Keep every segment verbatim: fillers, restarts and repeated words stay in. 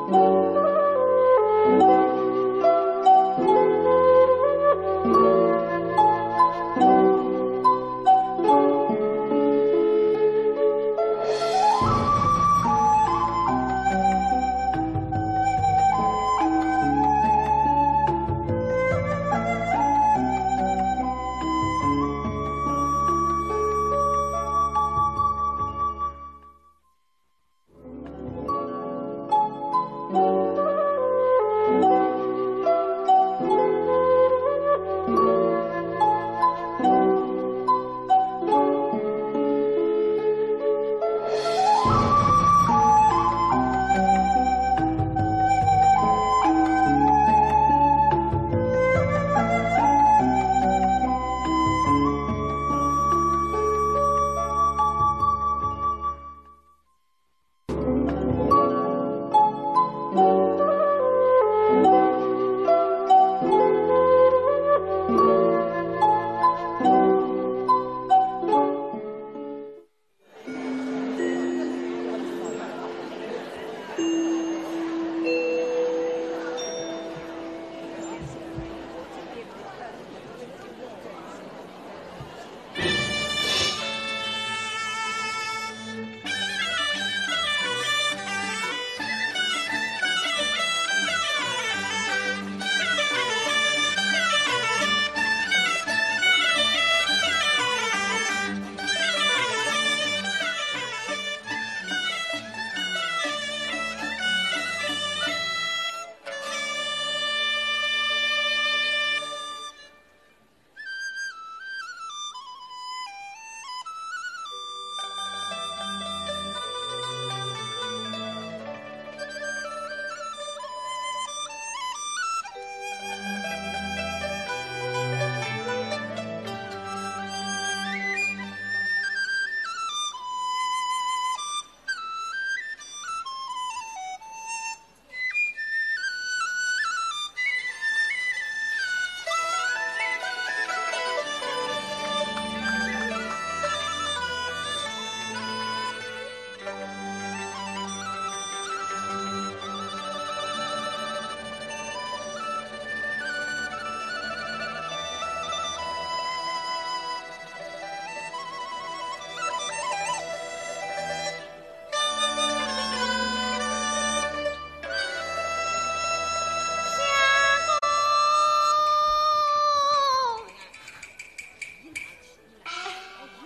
相公，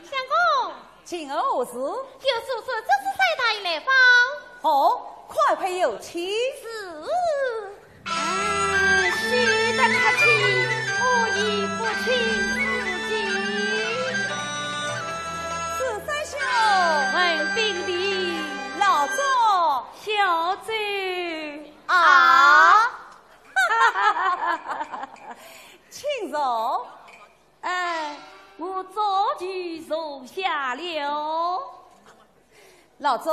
相公，请问何事？有书说这是单大人来访。哦，快快有请。是。啊，休得客气，我已不请自己。是三兄。文炳的。老祝。小周。啊？请坐。 哎，我早就坐下了。老祝，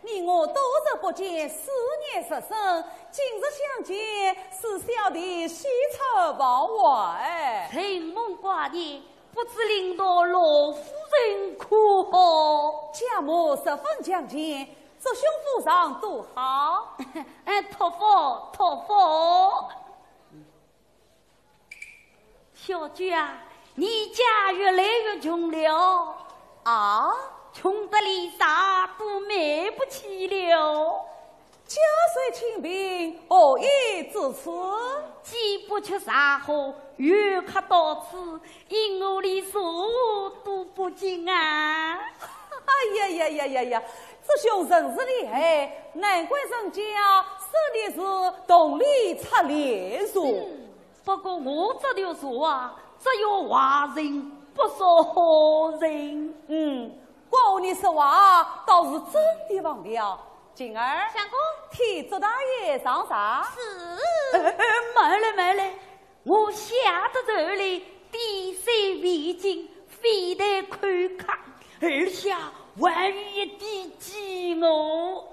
你我多日不见，思念甚深，今日相见，使小弟喜出望外。承蒙挂念，不知领导老夫人可好？家母十分强健，祝兄府上都好。哎，托福，托福。 小周啊，你家越来越穷了。啊？穷得连茶都买不起了。家虽清贫，何以至此？既不缺茶货，游客到此，因我连茶都不进啊。哎呀呀呀呀呀，祝兄真是厉害，难怪人家说你是铜钿出连茶。嗯。 不过我这条茶啊，只有坏人，不说好人。嗯，怪你说话倒是真的忘了。静儿，相公。替祝大爷上茶。是。呃，呃，慢来，慢来，我下得茶来，点水未进，非但口渴，而且 还有一点饥饿。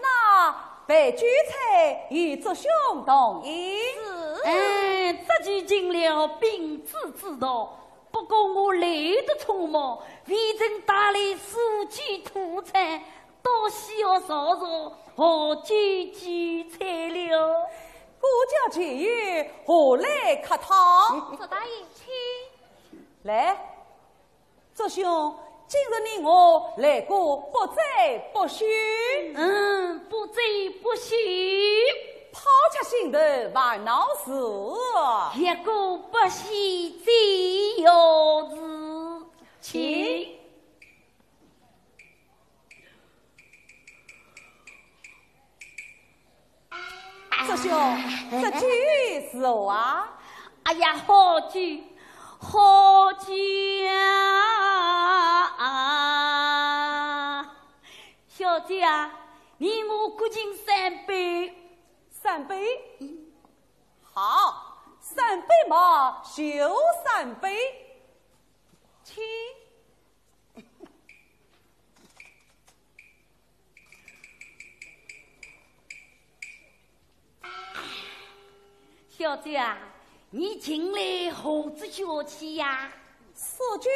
那备酒菜与祝兄同饮。是。哎，这就进了宾主之道。不过我来得匆忙，未曾带来四季土产，倒需要坐坐，何举举菜了。孤家隽永，何来客堂？祝大爷，请。来，祝兄，今日你我来个不醉不休。嗯，不醉不休。抛却行头烦恼事。一个不喜最要事。请。 祝兄，这酒是何啊？哎呀，好酒，好酒啊！小姐啊，你我各敬三杯。三杯？好，三杯嘛，就三杯。请。 小姐啊，你近来何处学去呀？此去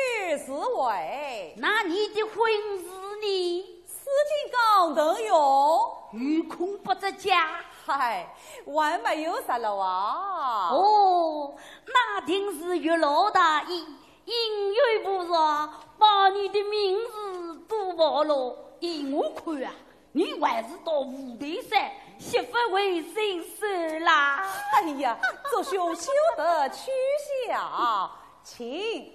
是为……那你的婚事呢？此景刚动用，有空不在家？嗨，还没有啥了啊。哦，那定是月老大爷 应有菩萨把你的名字都报了，依我看啊，你还是到五台山，媳妇回心事啦。哎呀，祝兄休得取笑，请。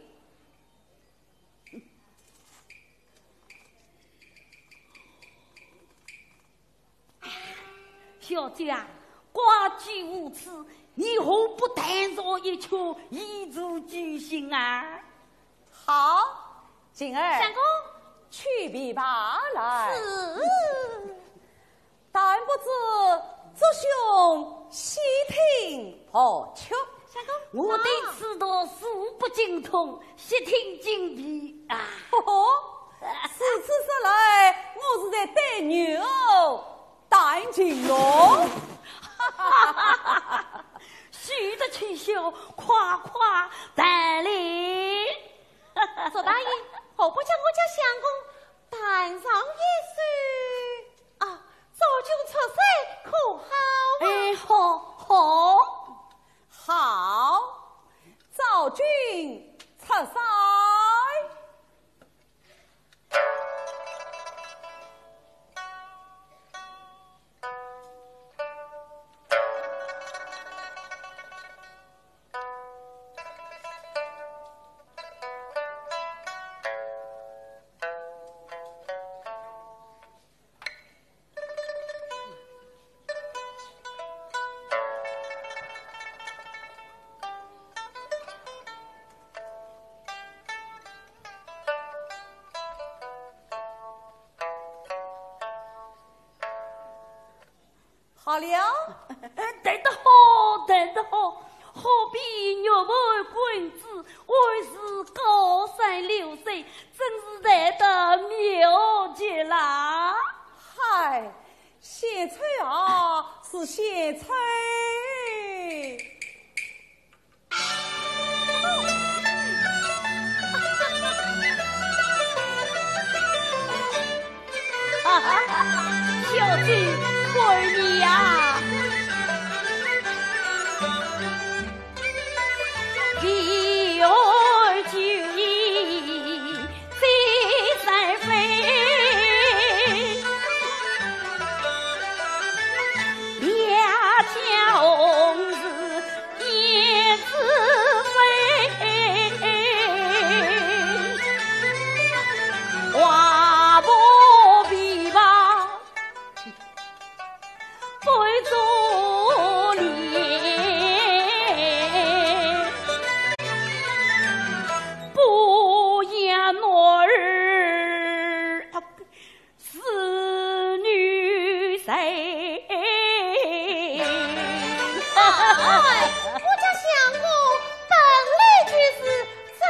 小姐啊，挂酒无此，你何不弹奏一曲，以助酒兴啊？好，琴儿，相公。取琵琶来。是。但不知祝兄喜听何曲？相公。我对此道素不精通，悉听京皮啊。哦，如此说来，我是在对女儿 弹琴咯。休得取笑，快快弹来。祝大爷，何不叫我家相公弹上一首啊？祝君出山可好啊？哎，好，好。好，祝君出山。 好了。弹得好，弹得好，好比玉盘滚珠，还似高山流水，真是弹得妙极啦。嗨， 献丑啊，是献丑。小姐，看你呀。 为儿酒意最三分，别家红事胭脂粉，花布琵琶 不做脸，不言男儿是女谁。哎，我家相公本来就是 这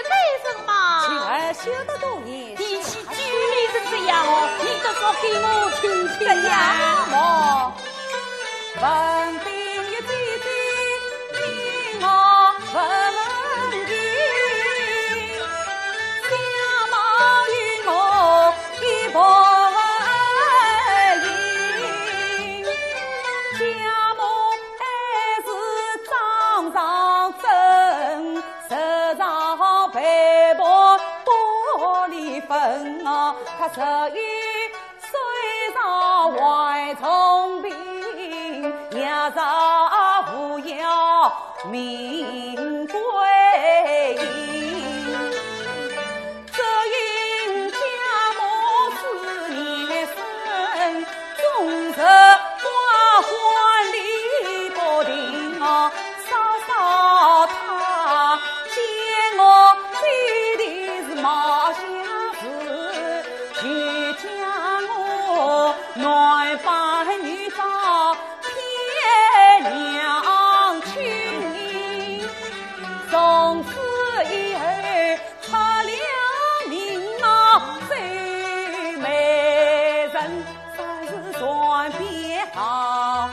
没什么。琴儿休得多言。你去举例是这样哦，你倒说给我听听呀。怎样么？文凭一姐姐，你我不文凭，相貌与我亦不文凭。所以虽然患重病，也是无恙命归阴。只因家母思念深，终日挂患理不定啊。 嫂嫂她见我嘴里是冒香水，就将我男扮女装骗娘亲。从此以后出了名啊，周美人，真是传遍杭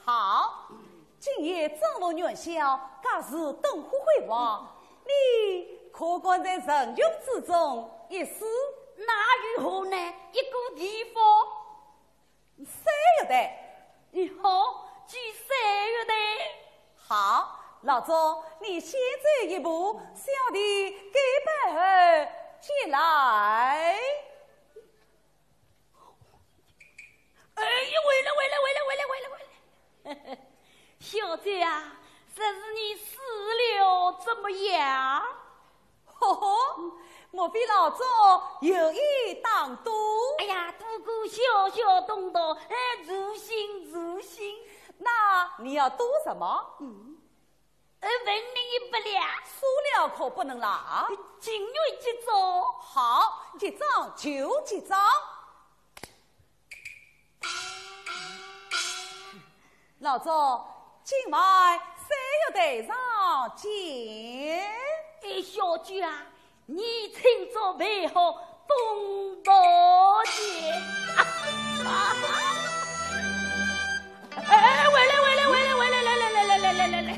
好，今夜正逢元宵，皆是灯火辉煌，你可敢在人群之中一试？那如何呢？一个地方。 三月台。你好，举三月台。好，老祝，你先走一步，小弟跟班而进来。哎呀，回来，回来，回来，回来，回来，回来。小姐啊，这是你死了怎么样？ 吼吼，莫非老祝有意打赌？哎呀，赌个小小东东，哎，助兴助兴。那你要赌什么？嗯，呃，问你一百两。输了可不能啦。情愿几张？好，一张就一张。 老祝，今晚三月台上见。哎，小姐啊，你请早备好东道去。哎，回来，回来，回来，回来，来，来，来。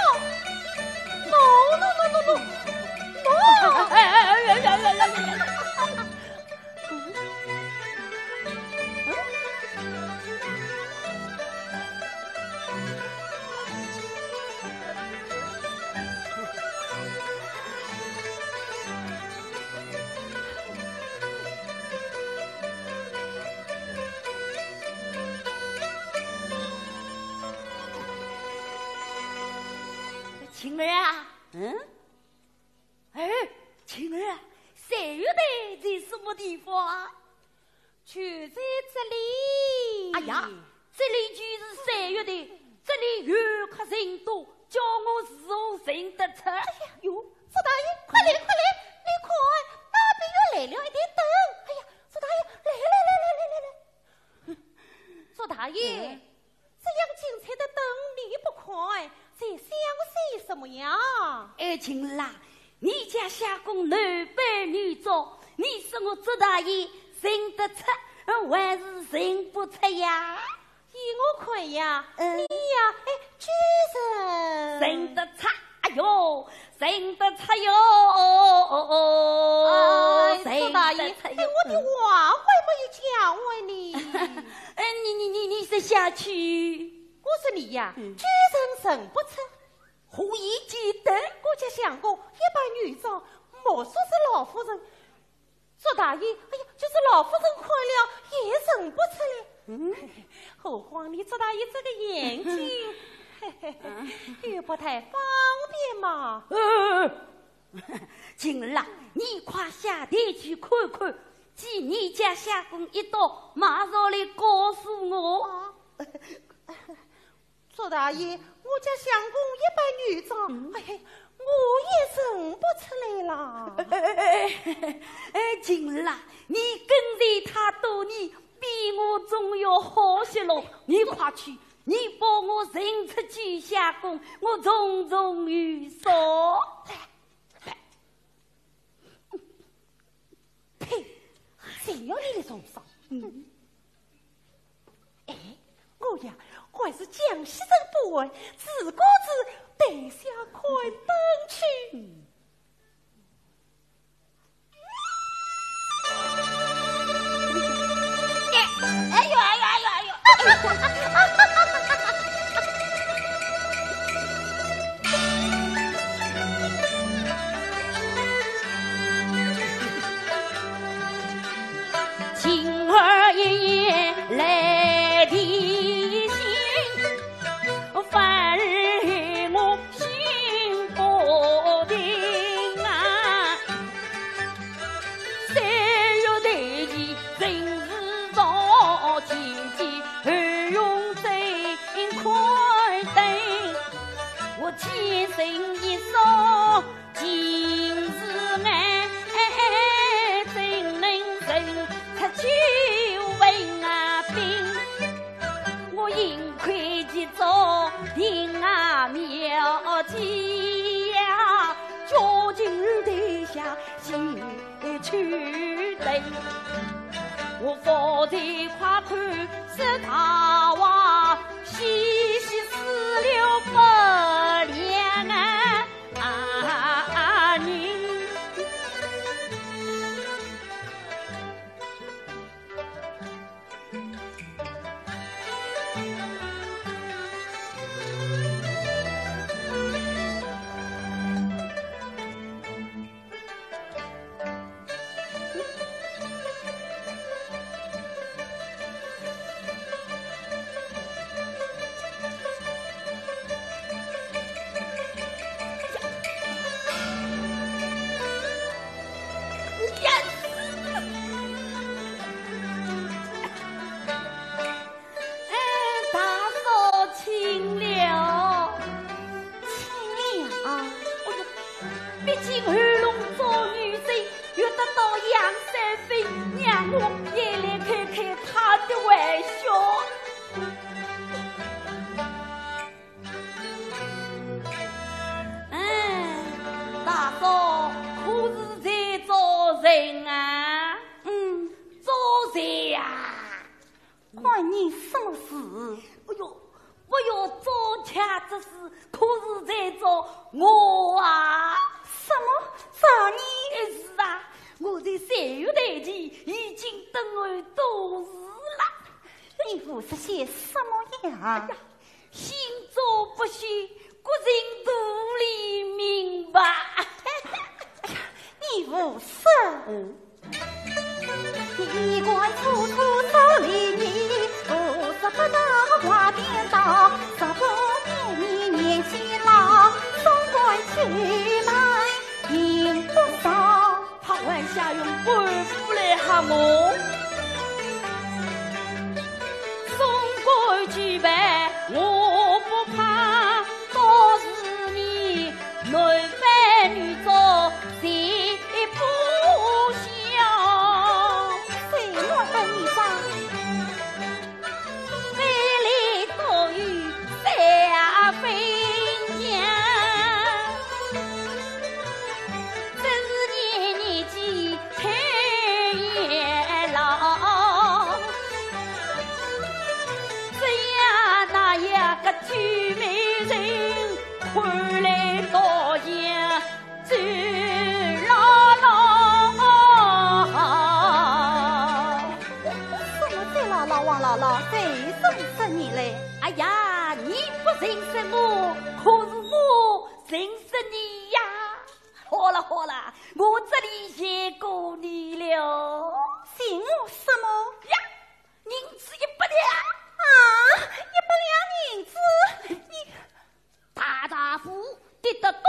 No! No, no, no, no, no! No! 哎，哎，哎，哎，哎，哎，哎，哎。晴儿啊，嗯？哎，晴儿啊，三月台在什么地方啊？就在这里。哎呀，这里就是三月台，这里游客人多，叫我如何认得出？哎呀，哟，祝大爷，快来，快来，你看，那边又来了一点灯。哎呀，祝大爷，来，来，来。祝大爷，嗯。 这样精彩的灯你不看，在想些什么呀？哎，晴儿啊，你家相公男扮女装，你说我祝大爷认得出，呃，还是认不出呀？依我看呀，嗯。你呀，哎，就是认得出，哎哟， 认得出哟。哎，祝大爷，认得出哟。哎，我的话还没有讲完呢。哎，你，你，你，你说下去。我说你呀，嗯。就是认不出。何以见得？我家相公一扮女装，莫说是老夫人，祝大爷，哎呀，就是老夫人看了也认不出来。嗯？何况你祝大爷这个眼睛，嘿嘿嘿，又不太方便嘛。呃，晴儿啊，你快下台去看看，见你家相公一到，马上来告诉我。啊。 祝大爷，我家相公一扮女装，嗯。哎，我也认不出来啦。哎，哎，哎，哎，晴儿啊，你跟随他多年，比我总要好些喽。你快去，你帮我认出家相公，我重重有赏。来，来。 呸！谁要你来重赏？嗯。哎，我呀，还是江西人不坏，自古自带下看灯去。嗯。哎呦，哎呦，哎呦，哎呦！ 晴儿一来提醒，反而我呀，究竟地下西去的，我方才快看是大王，西西四六不良啊，啊，你。哎，大嫂请了。请了。哎呦，毕竟二龙做女婿，又得到杨三分，让我也来开开他的玩笑。哎，大嫂，可是在做甚啊？嗯，做甚呀？ 关你什么事？哎呦，不要做家之事，可是在做我啊！什么？找你？哎，是啊，我在三月台前已经等候多时了。你胡说些什么呀？哎呀，心中不虚，各人肚里明白。哎呀，你胡说！嗯。 衣冠楚楚手里泥，五十八道花颠倒，十八年你年纪老，送官去卖银不少。他还想用官府来吓我，送官去卖我不怕，倒是你男扮女装谁不晓？谁男扮女装？ 美丽多有三分强，只是你年纪轻也老，只有那一个周美人，看来倒像 周老老。什么周老老、王老老，谁认识你嘞？哎呀，你不认识我，可是我认识你呀。好了好了，我这里谢过你了。谢我什么？呀，银子一百两。啊，一百两银子，你 大丈夫跌得倒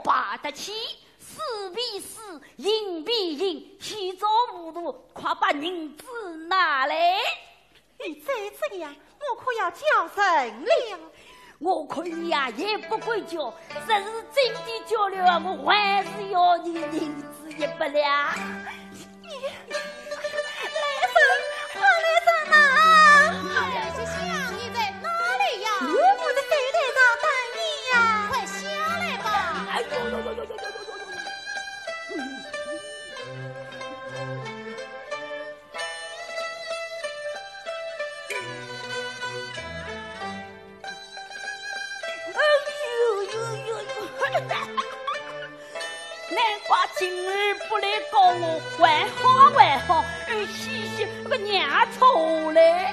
爬得起，输便输，赢便赢，起早糊涂，快把银子拿来。你再这样，我可要叫人了。我看你呀，也不会叫，只是真的叫了，我还是要你银子一百两。 你，来人，快来人呐！哎呀，小姐，你在哪里呀？我在水台上等你呀。快下来吧。哎呦呦呦呦呦呦呦呦呦！哎呦呦呦呦！ 难怪今儿不来告我，还好还好，哎，嘻嘻，个娘臭嘞。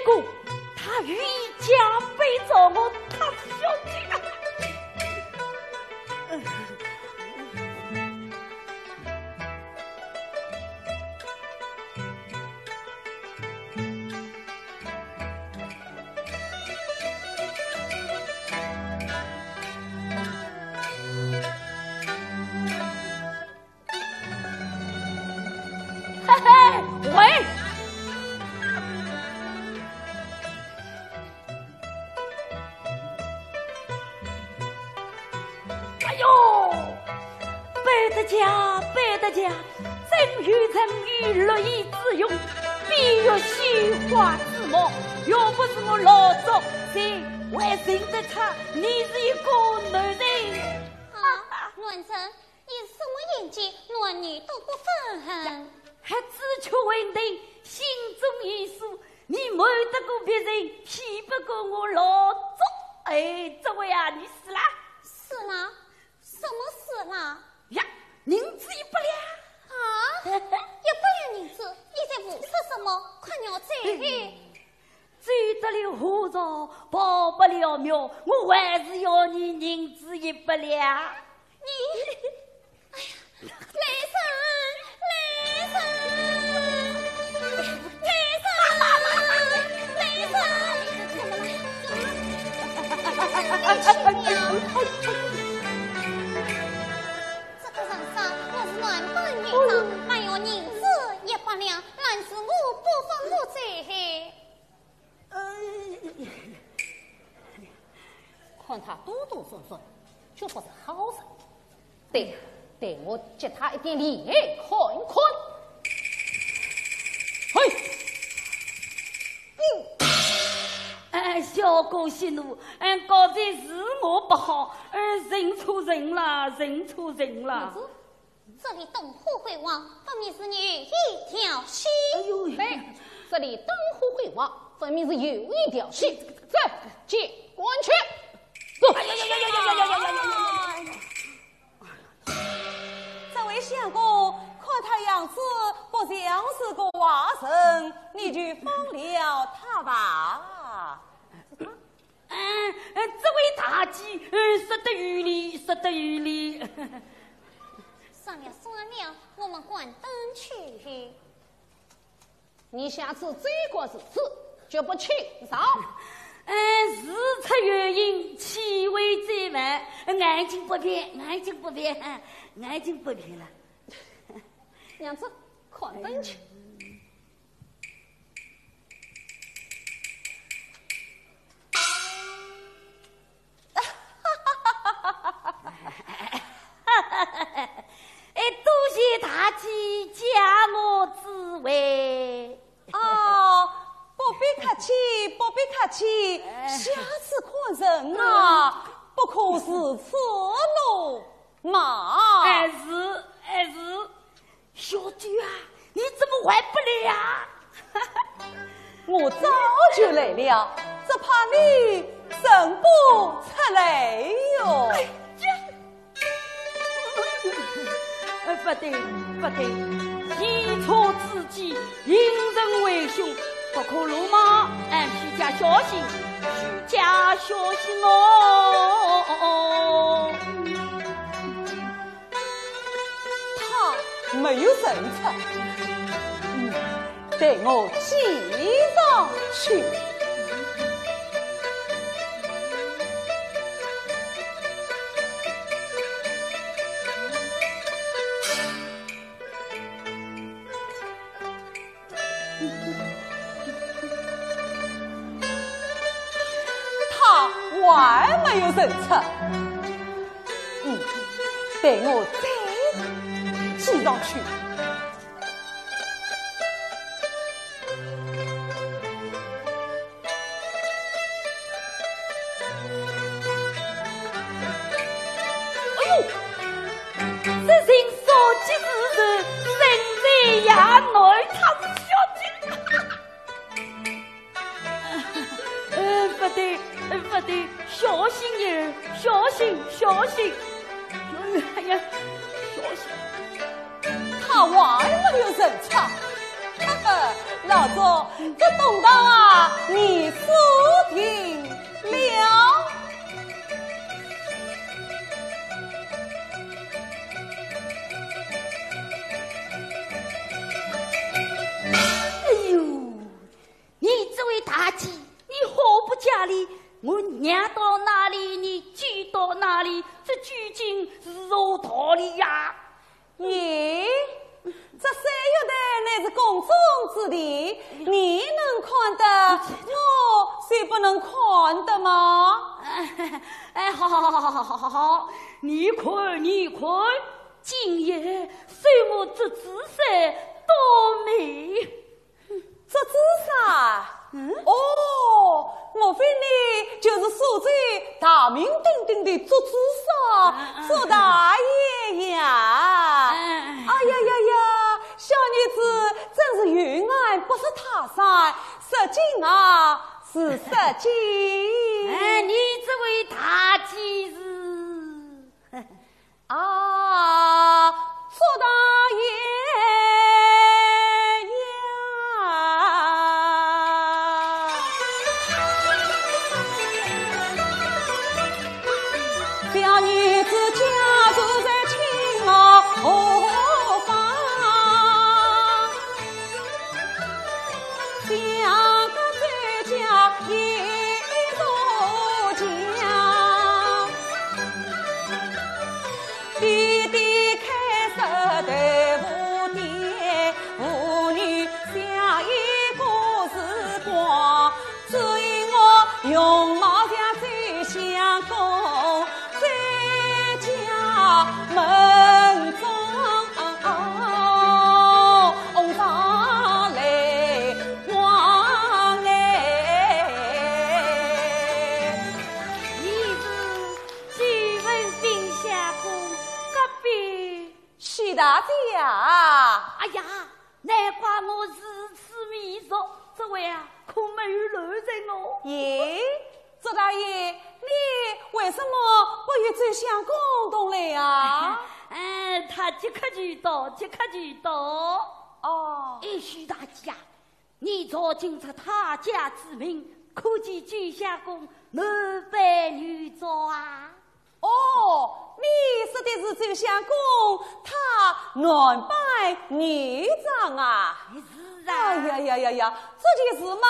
不，他欲加倍找我，他是小姐。嘿嘿，喂！哎呦，白得家，白得家，真有人有绿意之容，闭月羞花之貌，要不是我老祝才会认得他，你是一个男人。啊，男人， 你什么眼睛，男女都不分。还只求稳定，心中有数，你瞒得过别人，骗不过我老祝。哎，这回啊，你死啦！死啦？什么死啦？呀，银子一百两。啊？一百两银子，你在胡说什么？快拿走！ 走得了河床，跑不了庙，我还是要你银子一百两。你，哎呀，雷生，雷生，雷生，雷生，怎么了？怎么了？你去了。这个人说我是男扮女装，还要银子一百两，但是我不分我这嘿。 看他嘟嘟囔囔，就不是好人。对，待我给他一点厉害看一看。嘿，嗯。哎，小哥息怒，嗯，刚才是我不好，嗯，认错人了，认错人了。 这里灯火辉煌，分明是有一条线。哎呦，对，这里灯火辉煌，分明是有一条线。走，见官去。走。哎呀呀呀呀呀呀呀呀呀呀呀！这位相公，看他样子不像是个坏人，你就放了他吧。 嗯，嗯，这位大姐，嗯，说得有理，说得有理。算了，算了，我们关灯去。你下次再过如此，就不请上。嗯，事出有因，岂会再犯？眼睛不便，眼睛不便，眼睛不便了。娘子，关灯去。 哎，多谢大姐加我智慧。哦，不必客气，不必客气，哎。下次看人啊，不可如此鲁莽。哎，是，哎，是。 小周啊，你怎么还不来呀？我早就来了，只怕你认不出来哟。哎呀，呃，不对，不对，以错之计，引人为凶，不可鲁莽，哎，须加小心，须加小心哦。 他没有认出，嗯，待我计上去。 他还没有认出。嗯，待我再计上去。 哎呦，这人说起是人，人在衙内，他是小姐。呃，不对，呃，不对，小心眼儿，小心，小心。哎呀，小心。他还没有认出，哈哈，老祖，这东道啊，你说定了。哎呦，你这位大姐，你何不讲理？我让到哪里，你去到哪里，这究竟是何道理呀？ 咦，这三月台乃是宫中之地，你能看得，我就不能看得吗？哎，好好好好好好好，你看你看，今夜随我这紫衫多美。 这紫衫？嗯？哦，莫非你就是苏州大名鼎鼎的祝枝山，嗯，嗯，祝大爷呀？嗯。哎呀呀呀，小女子真是有眼不识泰山，失敬啊，是失敬。哎，你这位大姐是？ 啊，祝大爷呀！小女子家住在清河后方，像个周家一座桥。 爹爹开设豆腐店，父女相依过时光，只因我容貌像周相公，周家门中红妆泪光哎。你是 久闻丁相公隔壁。许大姐呀！哎呀，难怪我如此面熟，这回啊，可没有乱认哦。咦，祝大爷，你为什么不与周相公同来啊？哎，他即刻就到，即刻就到。哦。哎，许大姐呀， 你照今日他家之名，可知周相公男扮女装啊？哦，你说的是周相公他男扮女装啊？是啊。哎呀呀呀呀，这件事嘛，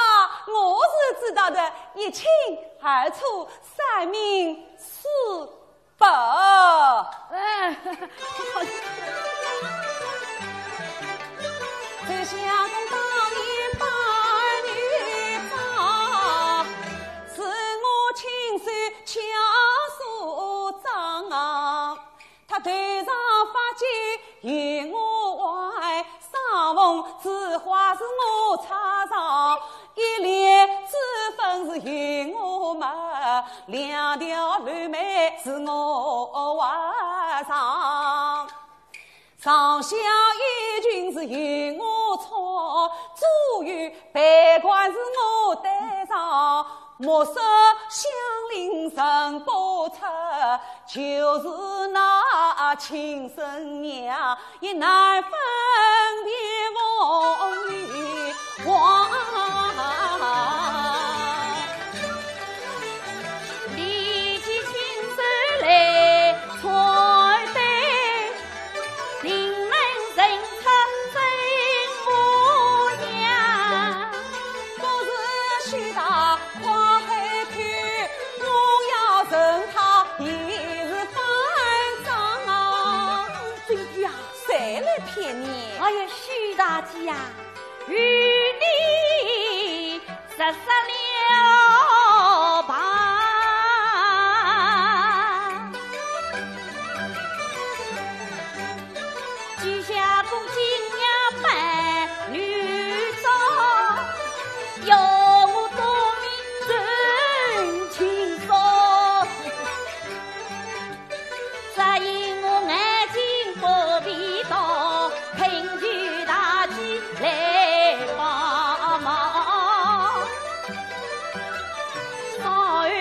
我是知道的一清二楚，三明四 白。哎，好。周相公当年扮女装，是我亲手巧手装啊。他头上发髻由我挽， 上凤珠花是我插上，一脸脂粉是由我抹，两条柳眉是我画上。上下衣裙是由我穿，左右陪冠是我戴上， 目色香菱人不出，就是那亲生娘也难分辨凤与凰。立起亲手来穿戴， 定能认出真模样。不是许大夸海口，我要认他也是反账啊。真的呀？谁来骗你？哎呀，许大姐呀，与你 实说了吧。周相公今夜扮女装，要我多明真情说。 只因我眼睛不必到，恳求大姐来帮忙。少有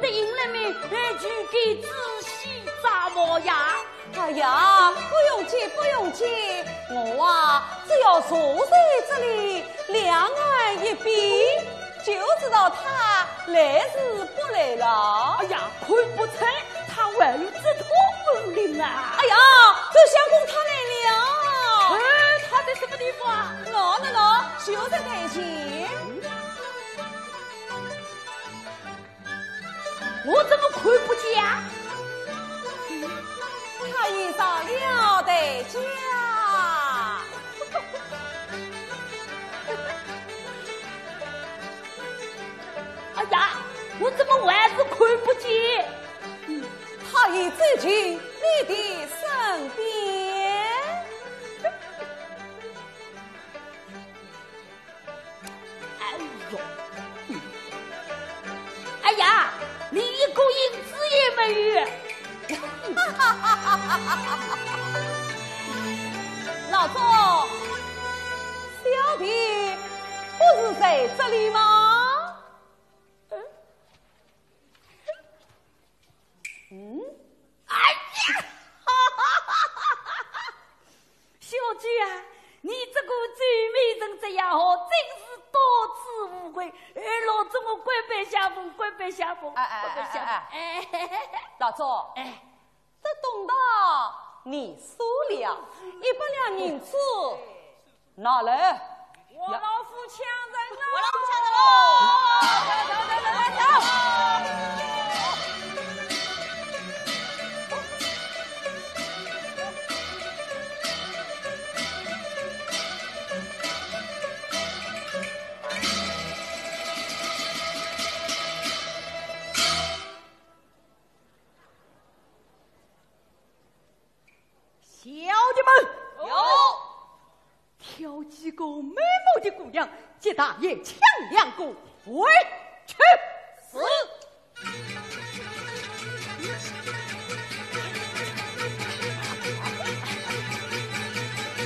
这银两么，哎，就该仔细掌握呀。哎呀，不用紧，不用紧，我啊，只要坐在这里，两耳一闭，就知道他来是不来了。哎呀，看不出他还有这种本领啊！哎呀，周相公他来了。哎，他在什么地方啊？喏，喏，喏，就在台前。 我怎么看不见啊？他已上了台阶。哎呀，我怎么还是看不见？他已走近你的身边。 哎呦，哎呀，你一个影子也没有。老总，小弟不是在这里吗？嗯？嗯？哎呀！ 小姐啊，你这个周美人这样哦，真是多此无愧。哎，老总，我跪拜相逢，跪拜相逢，哎，哎，跪拜相逢。哎，哎，哎，哎，老总，哎，这东道你输了，一百两银子拿来。 我老夫抢人了！我老夫抢人了！走，走，走，走，走，走！小姐们，有。 挑几个美貌的姑娘，给大爷抢两个回去。是。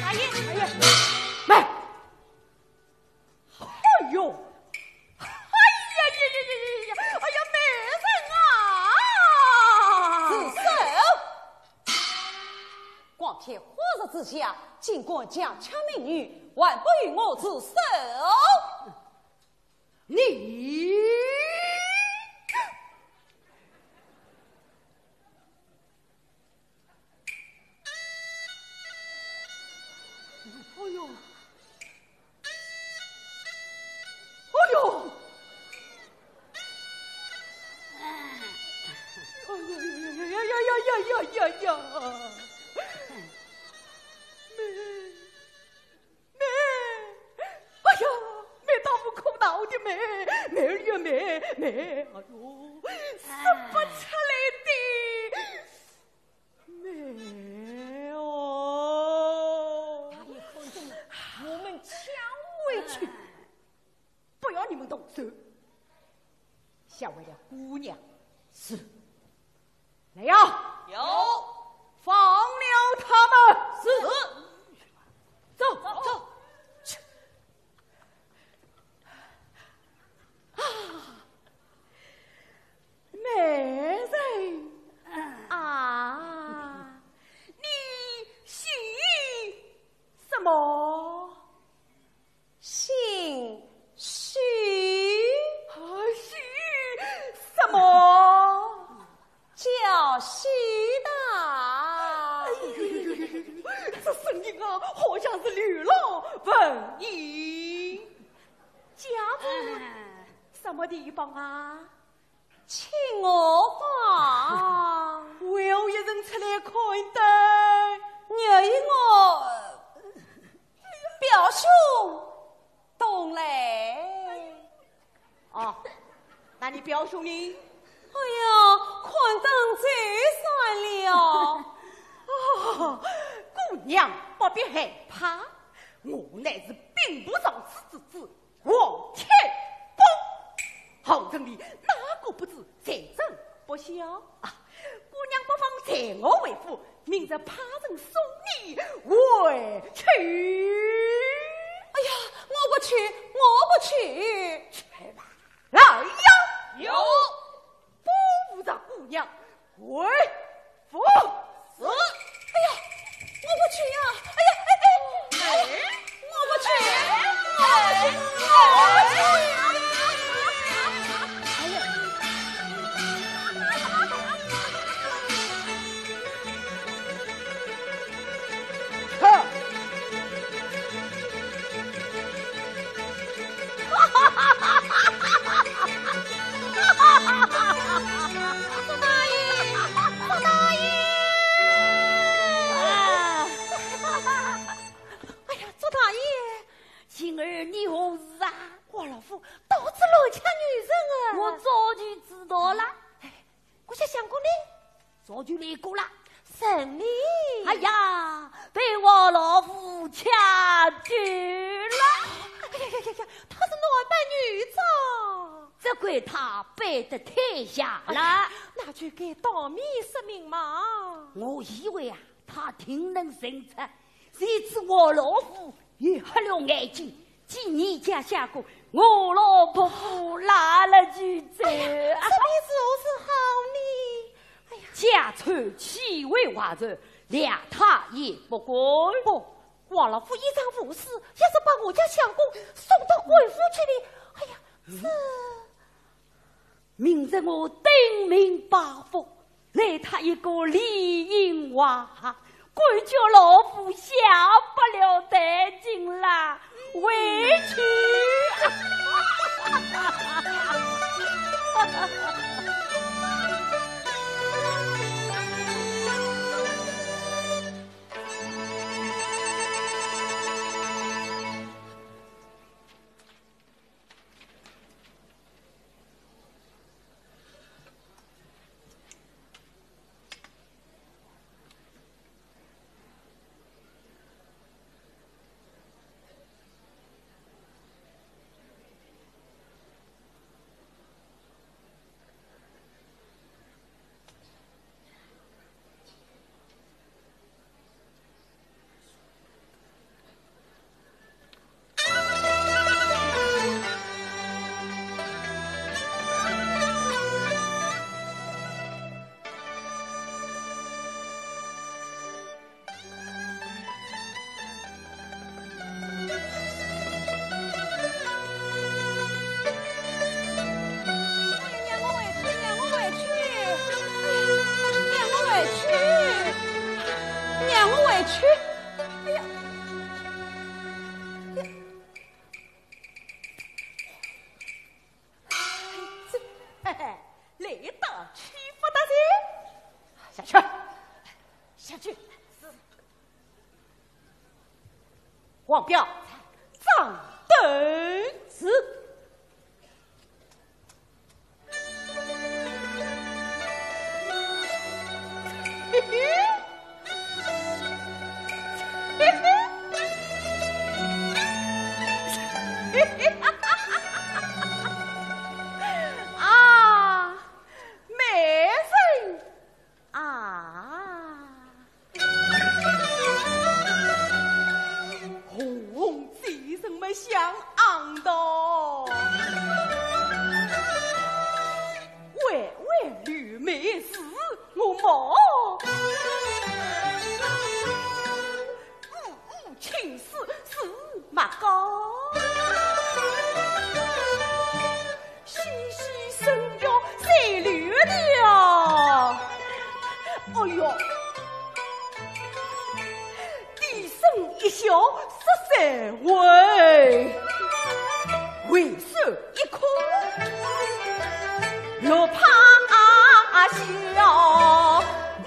大爷，大爷，慢。哎呦，哎呀呀呀呀呀呀！哎呀，美人啊！住手！ 光天化日之下，竟敢强抢民女，还不与我住手！你，哎呦！ 哎呦！哎呀呀呀呀呀呀呀呀呀！妹，妹，哎呀，妹大不可道的妹，妹儿呀妹，妹，哎呦，说不出来的。 妹哦。大爷看中了，我们抢回去，不要你们动手。先为了姑娘。是。来呀！有。放了他们。是。走，走，走。去。啊！ 美人啊，你姓什么？姓许。啊，许什么？叫许大。哎呦呦呦呦呦，这声音啊，好像是刘郎文英。家住什么地方啊？ 清河坊。为何一人出来看灯？因为我表兄同来。哦，那你表兄呢？哎呀，看灯走散了。哦，姑娘不必害怕，我乃是兵部尚书之子 王天豹，号称里哪个不知，才称不晓啊。姑娘不妨随我回府，明日派人送你回去。哎呀，我不去，我不去。去吧。来呀！有。回府。是。哎呀，我不去呀！哎呀，哎，哎，哎呀，我不去呀！我不去，我不去，我不去呀！哎呀，哼！ 哎呀，祝大爷！今儿你何事啊？王老夫，到此乱抢女人啊！我早就知道了。哎， 我家相公呢？早就来过了。人呢？哎呀，被王老夫抢去了。哎呀呀呀呀，他是男扮女装。只怪他扮得太像了。哎呀，那就该当面说明嘛。我以为啊，他定能认出，谁知王老夫 也瞎了眼睛，见你家相公，我老伯父拉了就走。哎呀，这便如何是好呢？哎呀，家丑岂为外丑，谅他也不敢。不，王老夫一场无事，要是把我家相公送到官府去呢？哎呀，这…… 明日我登门拜佛，来他一个里应外合，管教老夫下不了台，进了回去。让我回去，让我回去，让我回去，让我回去。哎呀，这，嘿嘿，来得去不得哉。下去，下去。 王彪，掌灯。是。嘿嘿，嘿嘿，嘿嘿，啊，美人啊！ 红红嘴唇么像红豆，弯弯柳眉似我毛，乌乌青丝似墨膏。 细细身标赛柳条。哎哟，低声一笑十三回，回首一哭六怕笑。 你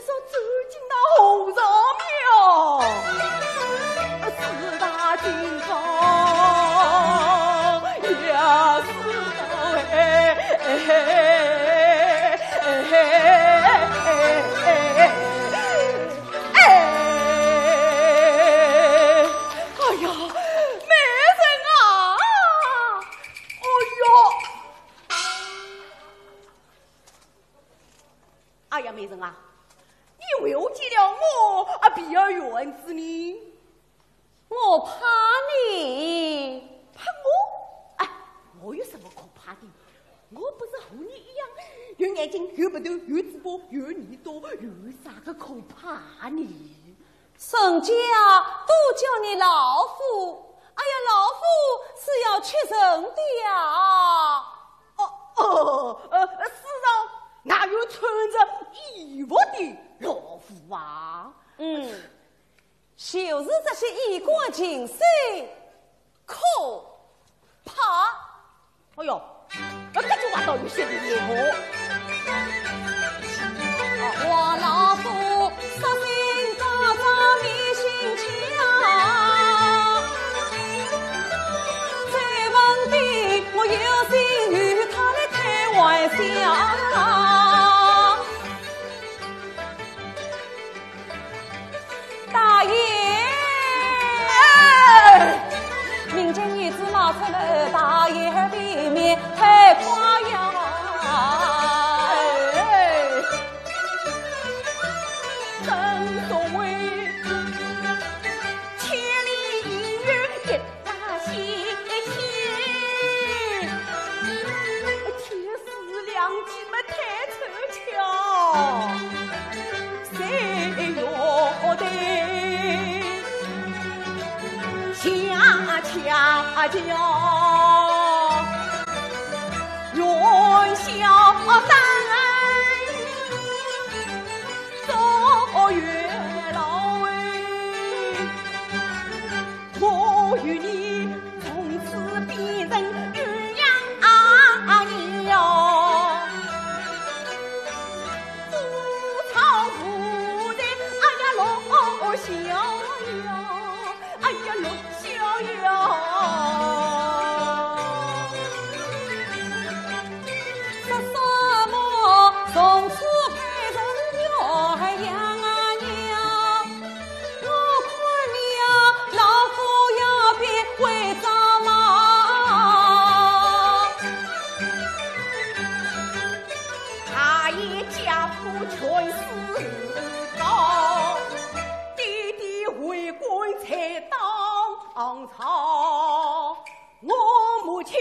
若走进那和尚庙，四大金刚也是道哎，哎，哎，哎，哎呀，美人啊！哎哟！ 哎呀，美人啊，你为何见了我啊避而远之呢？我怕你。怕我？哎，我有什么可怕的？我不是和你一样，有眼睛，有鼻头，有嘴巴，有耳朵，有啥个可怕呢？人家都叫你老夫，哎呀，老夫是要吃人的呀。哦，哦，呃，世上哪有穿着衣服的老夫啊？嗯，就是这些衣冠禽兽，可怕。哎哟，搿句话倒有些厉害哦。我老夫杀心高，长面心巧，最问题我有心与他来开玩笑。 大爷，哎，民间女子冒出来，大爷未免太夸耀。哎，正所谓千里姻缘一 大喜气，天时良机么太凑巧，谁料得下恰巧元宵灯。 做月老哎，我与你从此变成鸳鸯啊哟。无吵无闹，哎呀，乐逍遥。 哎呀，乐逍遥。说什么从此配成鸳鸯啊呀，我看你啊，老夫要变为张嘛。大爷家父全是高， 爹爹为官在当朝，我母亲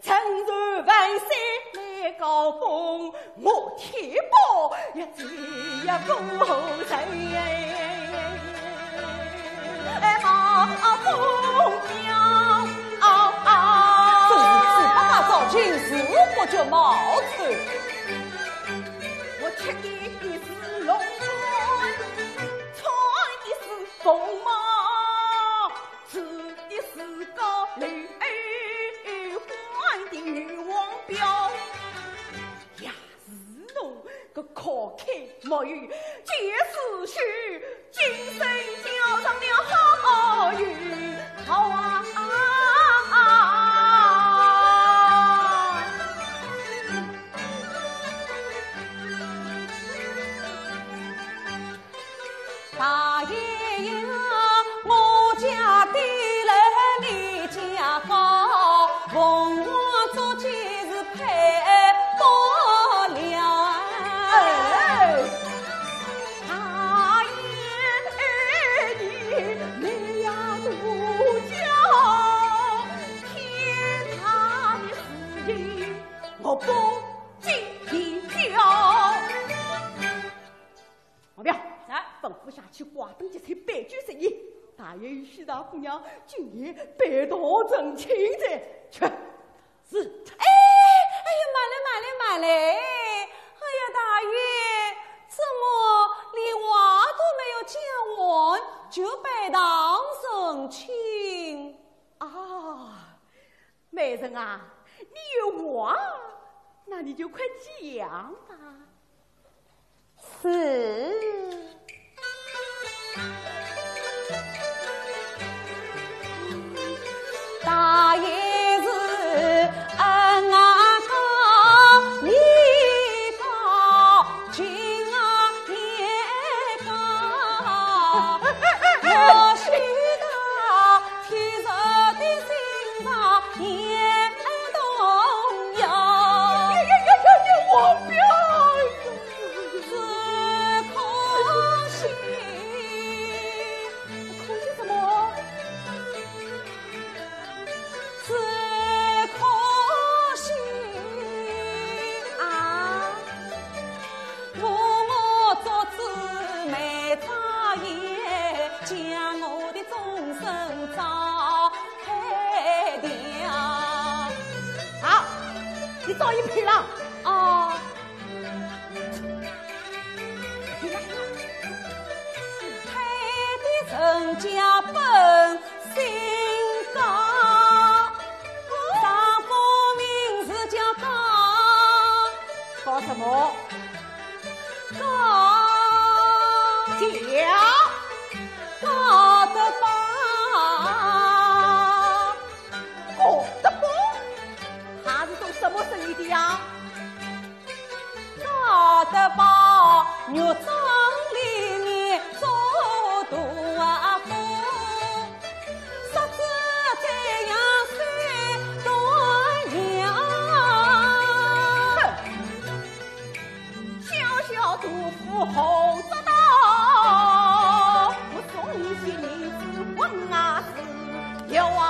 曾受万岁来告封，我天保也只有个人。哎，冒风飘啊啊！真是嘴巴大，造型是不觉冒丑。我吃的是龙冠，穿的是 凤帽，戴的是高楼，换的女王表。呀，是侬个可开没有，就是虚，今生交上了好运，好啊！ 大爷呀，我家低楼你家高，凤凰足见是配不了。哎，大爷你，你呀多教，天大的事情我不计较。 王彪，来，吩咐下去，挂灯结彩，摆酒设宴。大爷与许大姑娘今夜拜堂成亲哉，去。是。哎，哎呀，慢来，慢来，慢来。哎呀，大爷，怎么连话都没有讲完就拜堂成亲？啊， 美人啊，你有话，那你就快讲吧。是。大爷是恩啊高，义高，情啊也高，我许他 天上的星辰也动摇。呀呀呀呀呀，王彪！只可好，你早一拍了。哦。搞什么？ 高，叫高德宝。高德宝？他是做什么生意的呀？高德宝，肉庄里面做大夫。 小小杜甫好做到，我送些银子问啊是有啊。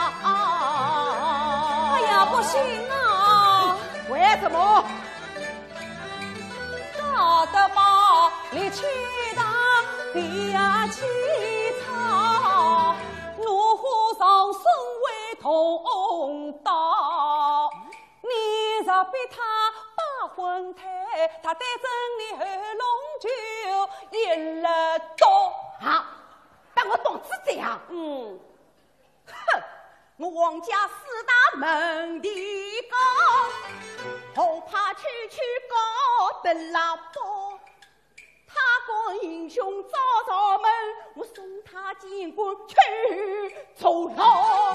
哎呀，不行啊！为什么？高德宝，你去打地呀起草，怒火上身为同道。 你若逼他把婚退，他对着你喉咙就一勒刀。啊，把我打死这样？嗯。哼，我王家四大门第高，何怕区区高德拉宝？ 他个英雄早朝门，我送他见官去坐牢。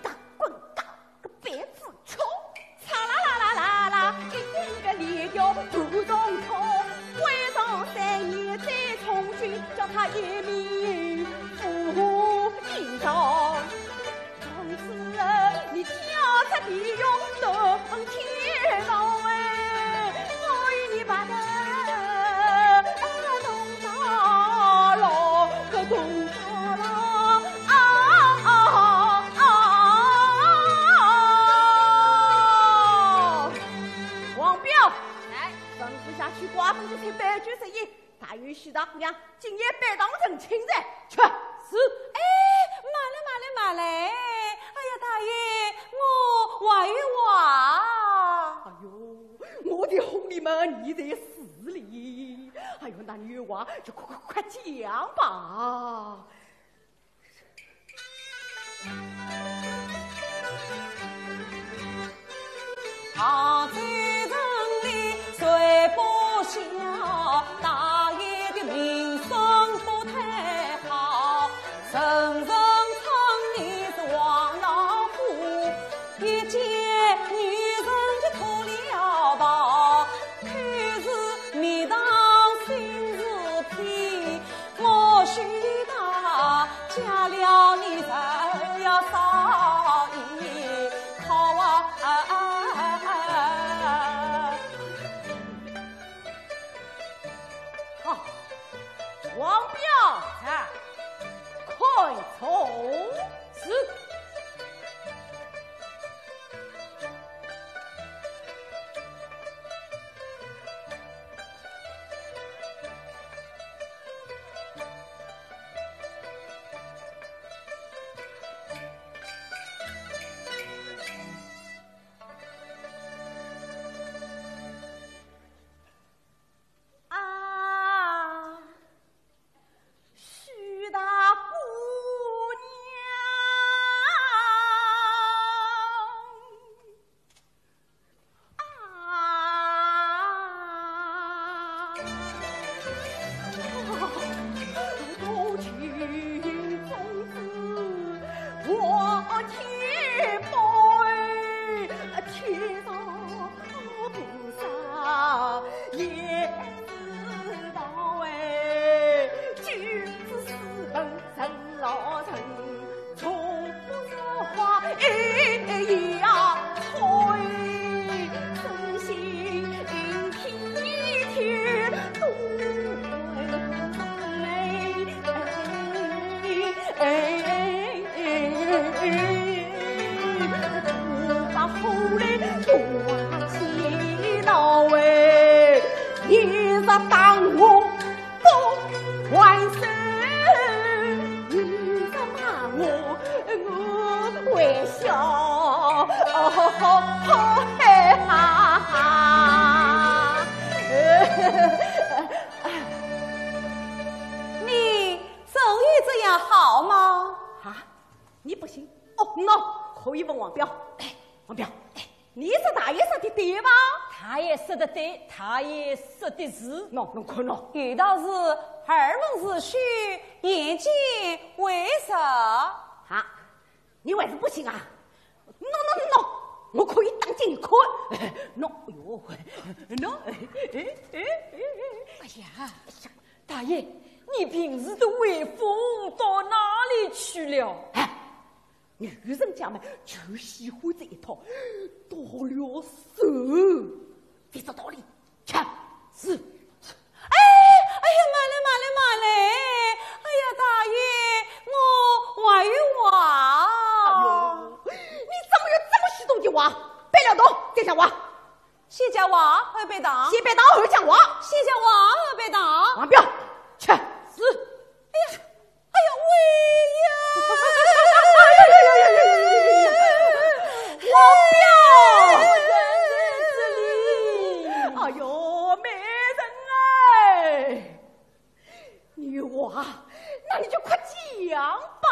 打滚打个板子球，嚓啦啦啦啦啦，一顶个链条不动脱。关上三年再从军，叫他一命赴刑场。 从此你家在地獄等天堂哎，我与你把个东大郎，个东大郎啊啊啊！王彪，来，吩咐下去，瓜分子才白居十一。 大爷，许大姑娘，今夜拜堂成亲哉，去。是。哎，慢来，慢来，慢来。哎呀，大爷，我还有话。哎呦，我的红里们，你在死里。哎呦，那你有话就快快快讲吧。 杭州城里睡不消，大爷的名声不太好。人人称你是王老虎，一见女人就脱了袍，口是蜜糖心是甜， 我许他嫁了你，就要少一套啊。好，王彪，啊，快走。是。啊，许大姑娘。 啊，多情种子我千百，天上菩萨也知道哎，君子斯文 人老人，从不说话，哎呀，吹，真心体贴，多为人美，哎，哎，哎，哎，我把后来多气恼哎，你若当我 不还手，你好，好，嘿哈哈。你真有这样好吗？啊，你不信？哦，喏，可以问王彪。哎，王彪，哎，你说大爷说的对吧？大爷说的对，大爷说的是。喏，侬看喏。有道是耳闻是虚，眼见为实。啊，你还是不信啊？喏，喏，喏，我可以当给你看。喏，哎呦，喏，哎，哎，哎，哎，哎。哎呀，大爷，你平时的威风到哪里去了？哎，女人家嘛，就喜欢这一套，到了手，这是道理。 吃，是。哎，哎呀，慢来，慢来，慢来！哎呀，大爷，我还有话。哎呦，你怎么有这么许多的话？别聊动，再讲话。先讲话，后白糖。先白糖，后讲话。先讲话，后白糖。王彪，吃。是。哎呀， 哎呀，喂呀！王彪！哎呦，美人哎！你有话，那你就快讲吧。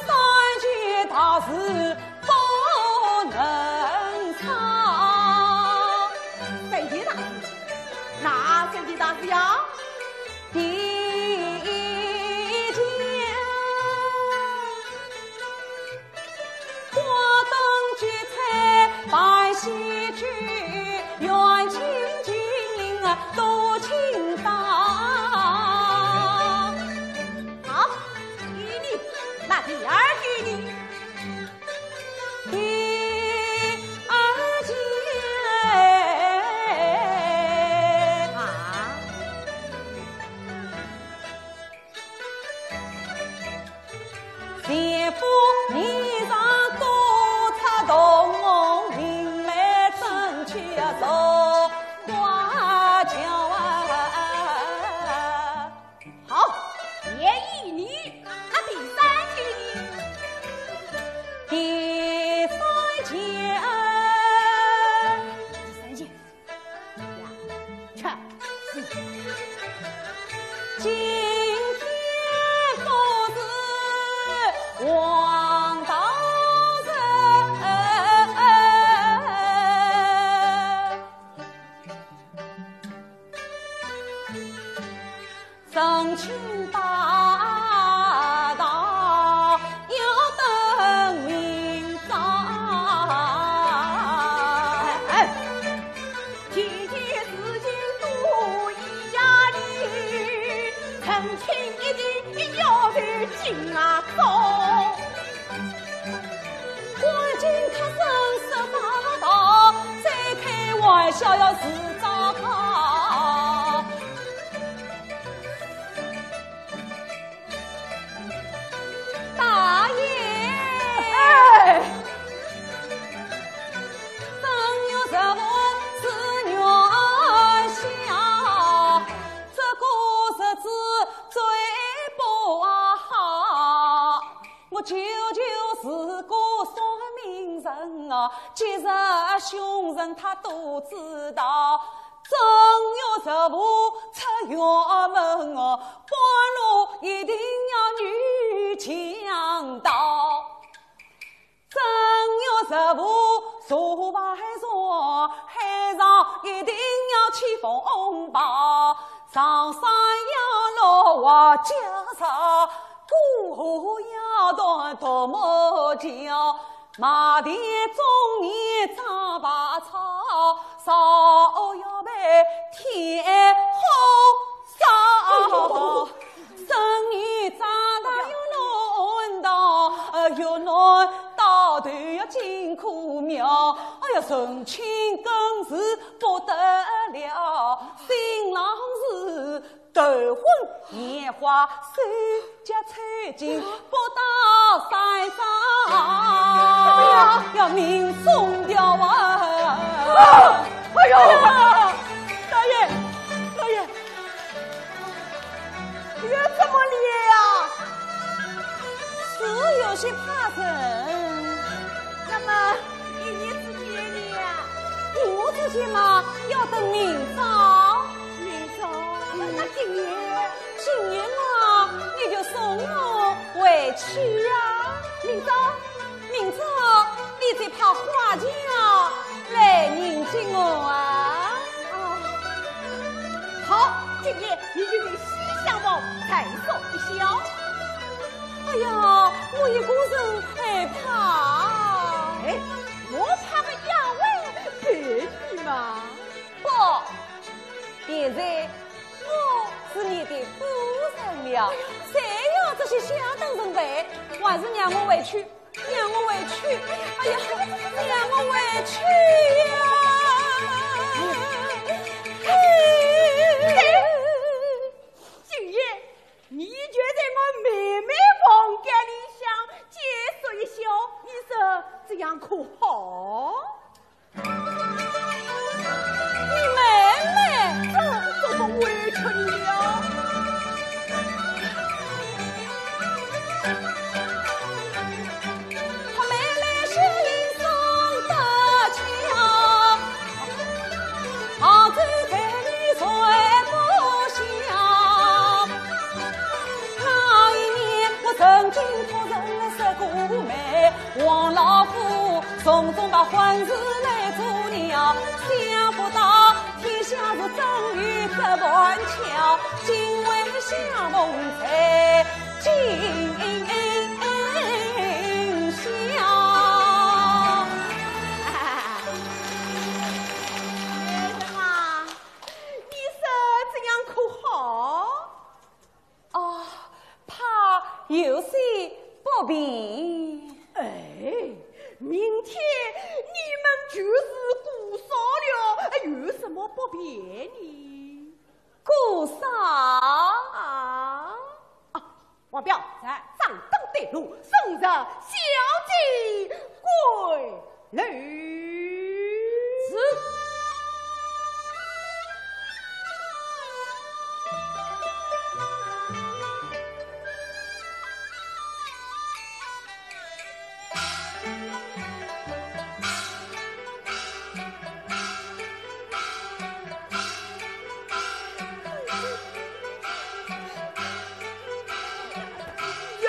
三件大事，哪三件大事呀？第一件， 好，依你，那第二件呢？第二件。啊？ 好，愿意你，那第三件呢？第三件。第三件。 呀，吃。今天不是王大人，成亲大道要等明朝。哎，哎， 天天事情多一呀哩，成亲一定要在今啊早。赶紧脱身说法道，再开玩笑要自找好。 大爷，哎。正月十五是元宵，这个日子最不好。我舅舅是个算命人啊，吉日凶日他都知道。 正月十五出远门哦，半路一定要遇强盗。正月十五坐牌桌，海上一定要起风暴。上山要落滑脚石，过河要断独木桥。 马蹄中间长排草，烧要备添火烧。生意长大要弄大，呃，要弄大头要进苦庙。哎呀，成亲更是不得了，新郎是头昏眼花，手脚抽筋，不到三招，哎呀，要命送掉啊！哎呦！哎呀，大爷，大爷， 你怎么了呀？是有些怕人。那么，一夜之间呢？一夜之间嘛，要等明朝。明朝？那今夜？今夜嘛，你就送我回去呀。明朝？ 明朝你再派花轿来迎接我啊。哦，好，今夜你就在西厢房再说一宵。哎呀，我一个人害怕。哎，我派个丫鬟陪你嘛。不，现在我是你的夫人了，谁要这些下等人陪，还是让我回去。 让我回去，哎呀，让我回去呀！今夜你就在我妹妹房间里向借宿一宵，你说这样可好？ 你妹妹，这，这不委屈你了？她妹妹是林松的家，杭州这里谁不晓？那一年我曾经托人来说过媒， 王老虎从中把婚事来做了，想不到天下是真有这般巧，今晚相逢在今宵。哎，什么？你说这样可好？ 哦，怕有些不便。哎，明天你们就是姑嫂了，有什么不便呢？姑嫂？啊，啊，王彪，在。掌灯带路，送着小姐归 来。是。呀！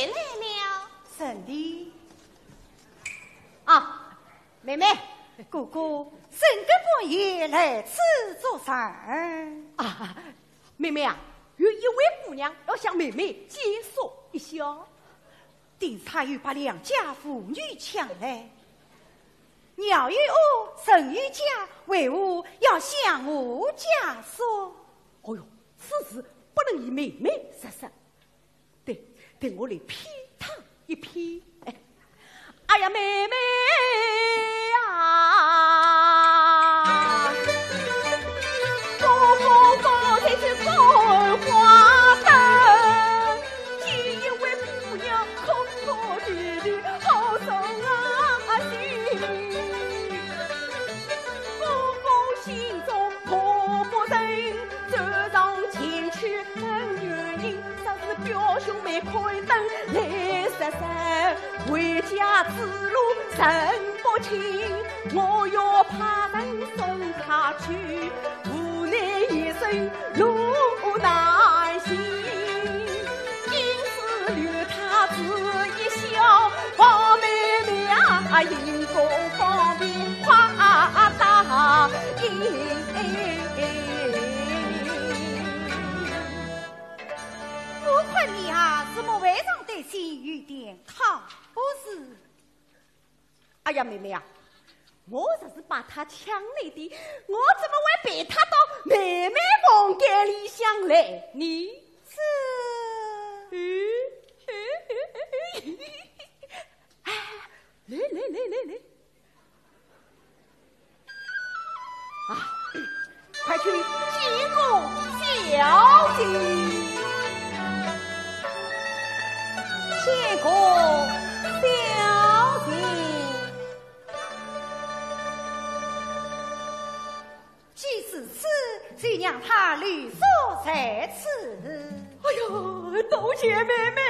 来了。沈殿。啊，妹妹。哥哥，沈阁半夜来此做甚？啊，妹妹啊，有一位姑娘要向妹妹借宿一宵。定是她又把良家妇女抢来。鸟有窝，人有家，为何要向我借宿？哦哟，此事不能与妹妹说说。 对，对，我来骗她一骗。哎，哎呀，妹妹呀，我方才去看花灯，见一位姑娘空空如也，好生啊心。我方心中怕不成，走上前去 问原因，说是表兄妹开灯来说说，回家之路人不清，我要派人送他去，无奈一生路难行，因此留他住一宵，望妹妹啊，行宫方便快答应。 我看你啊，是没为上的心有点靠，不是？哎呀，妹妹啊，我若是把她抢来的，我怎么会陪她到妹妹房间里向来呢？是。嗯，哎，来来来来来， 啊，快去见过小姐。见过小姐。既是此，就让她留宿在此。哎呦，多谢妹妹。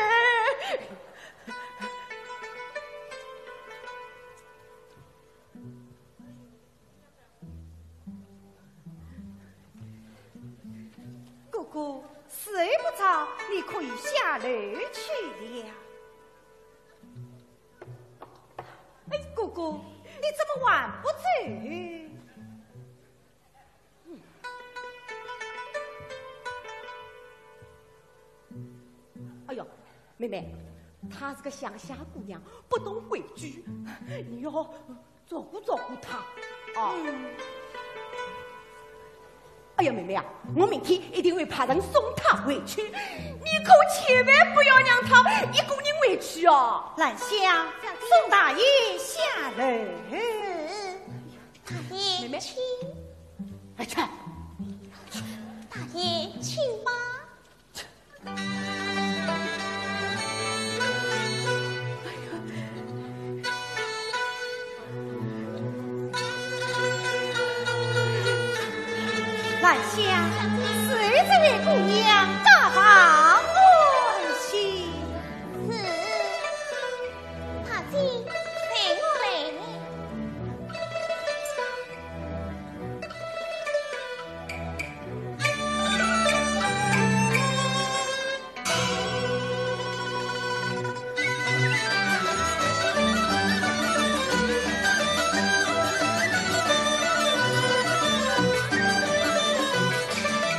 哥哥，时候不早，你可以下楼去了。哎，哥哥，你怎么还不走？ 哎呦，妹妹，她是个乡下姑娘，不懂规矩，你要照顾照顾她。哦。嗯。哎呀，妹妹啊，我明天一定会派人送她回去，你可千万不要让她一个人回去哦。兰香，送大爷下楼。 大爷，妹妹。请。哎，去。大爷，请吧。兰香，随这位姑娘到房安歇。是。大姐，随我来。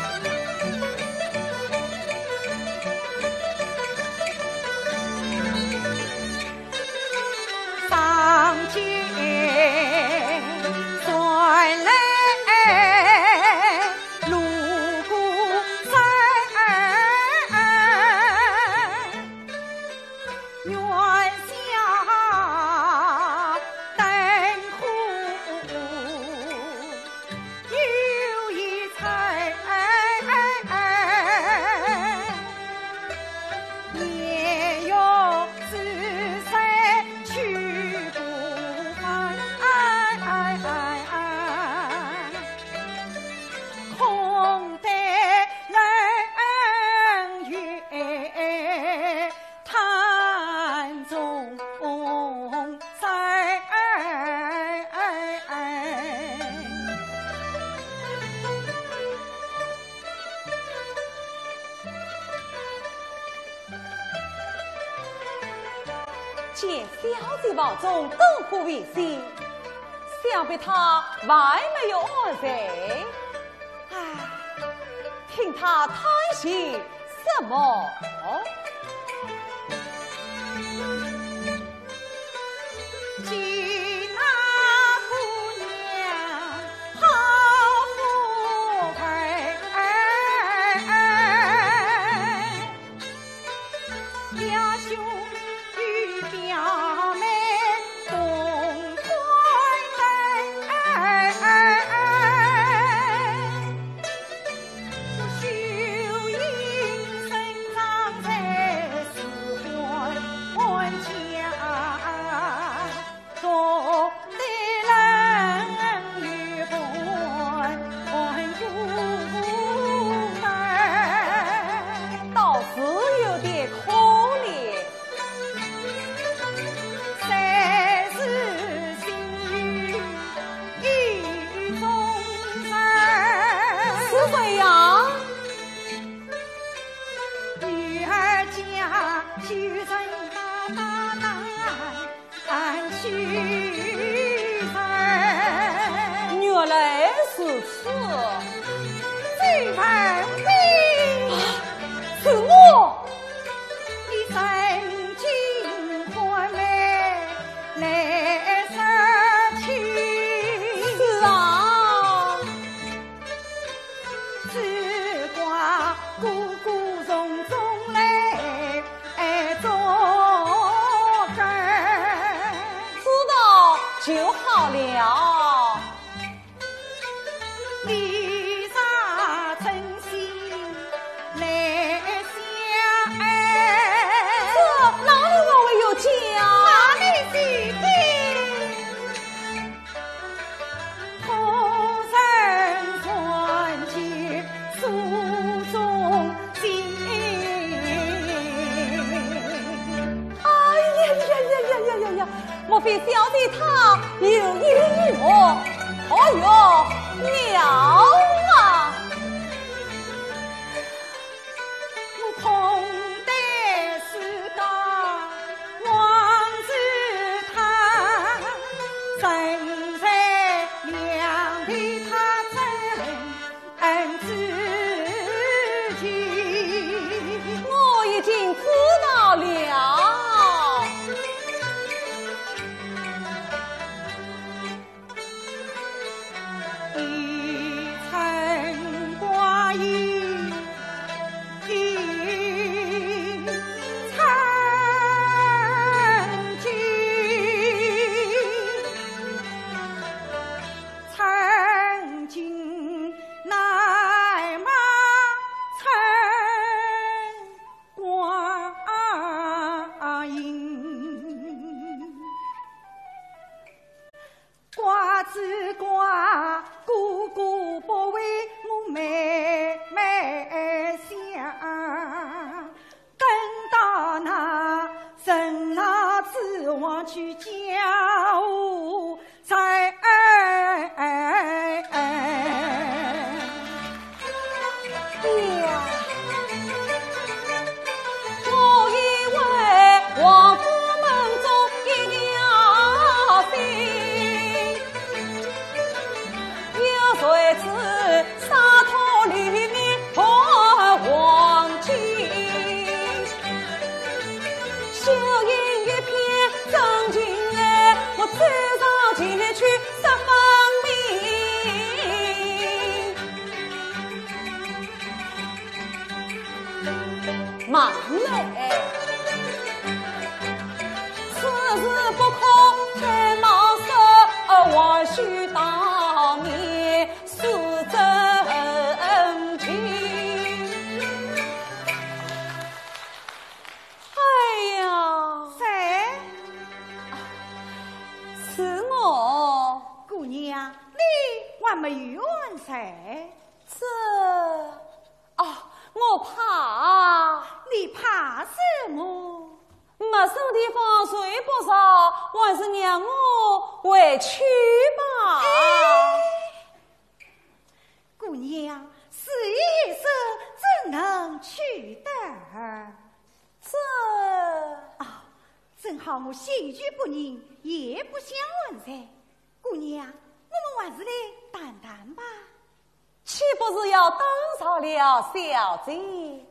大见小姐房中灯火微熄，想必她还没有安睡。唉，听她叹息什么？见那姑娘好不快。 倒是有点可怜。是谁呀？原来如此。啊，是我。是啊。 知道就好了。这哪里还会有家？哪里是的？ 哎呀呀呀呀呀呀呀！莫非小姐她有意于我？哦哟，妙啊！ 我已经知道了。慢来，此事不可再冒失，还须当面 是真情。哎呀，谁？啊，是我。姑娘，你还没有安睡？这，啊，我怕。你怕什么？陌生地方睡不着，还是让我回去吧。哎， 姑娘，事已至，怎能去得？这……啊，正好道我心绪不宁，也不想安睡。姑娘，我们还是来谈谈吧。岂不是要打扰了小姐？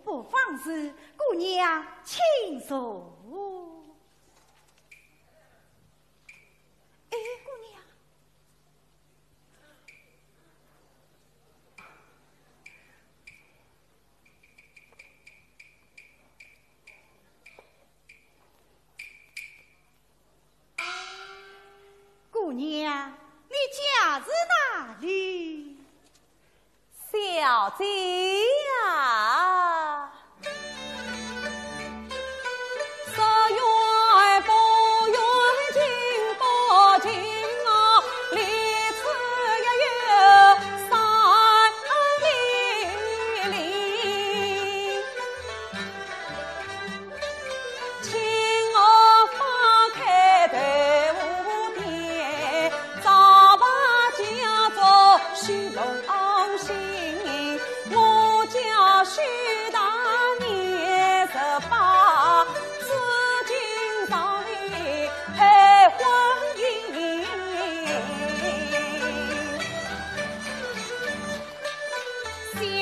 不妨事，姑娘请坐。哎，姑娘。 姑娘，你家住哪里？小姐呀，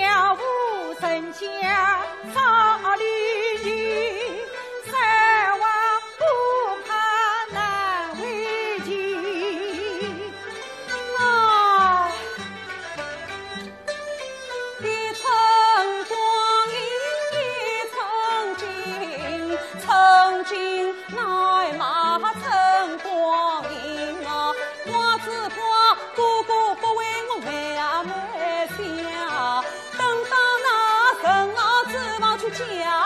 小无人家早离去，三望不怕难为情。啊，一寸光阴一寸金，寸金 难买寸光阴啊，花枝花，哥哥不为我妹啊妹想，等到那辰啊，指望去嫁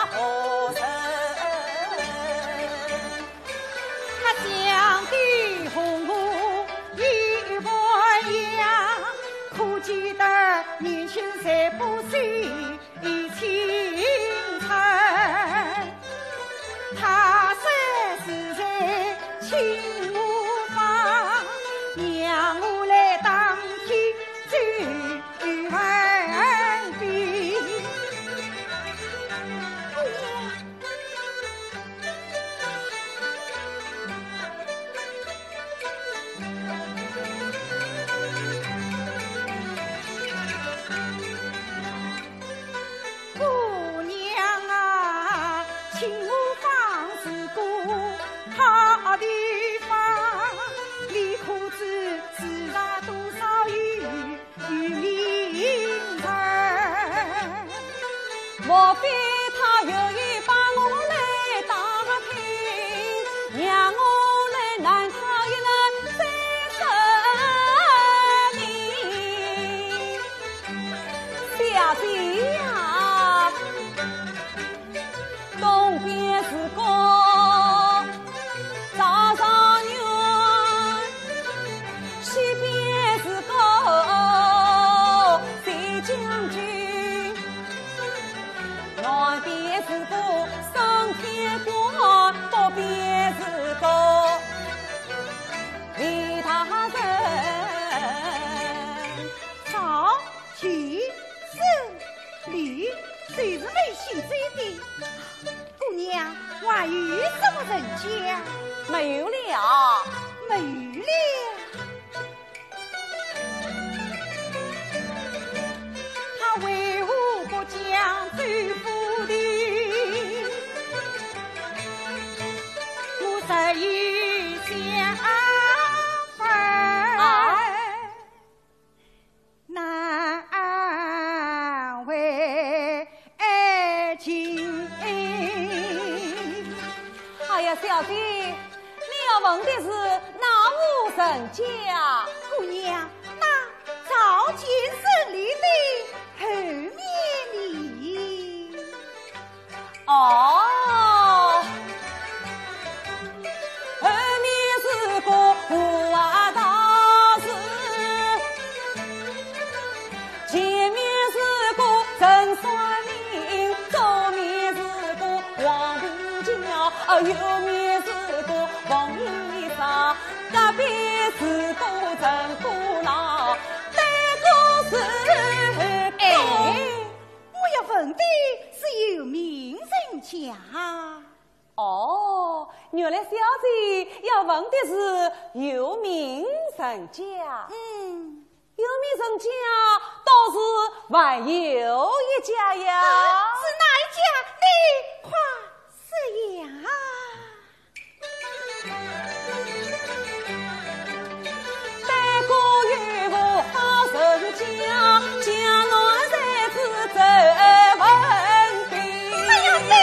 何人？他想的和我一模一样，可见得年轻谁不是 一清采。他虽是在青楼房，让我来打听周围。姑娘啊，青楼房是个好地方，你可知世上多少有 有名人。莫非他有意把我来打听，让我来难考一难再说明。小姐呀， 东边是个赵状元，西边是个徐将军，南边是个升天官，北边是个李大人。赵 徐、孙、李，谁是没姓周的？姑娘，还有什么人家？没有了。没有了。他为何不讲周府的？我实有想法。啊？ 难为情。哎呀，小姐，你要问的是哪户人家？姑娘，那赵钱孙李的后面呢？ 哦，后面是个吴大字，前面是个陈双林，左面是个王平桥，啊，右面是个王一山，隔壁是个陈姑郎，对过是……哎， 我要问的是有名人家。哦，原来小姐要问的是有名人家。嗯。有名人家倒是还有一家呀。啊，是哪一家？你快说呀。 哎呀，对呀。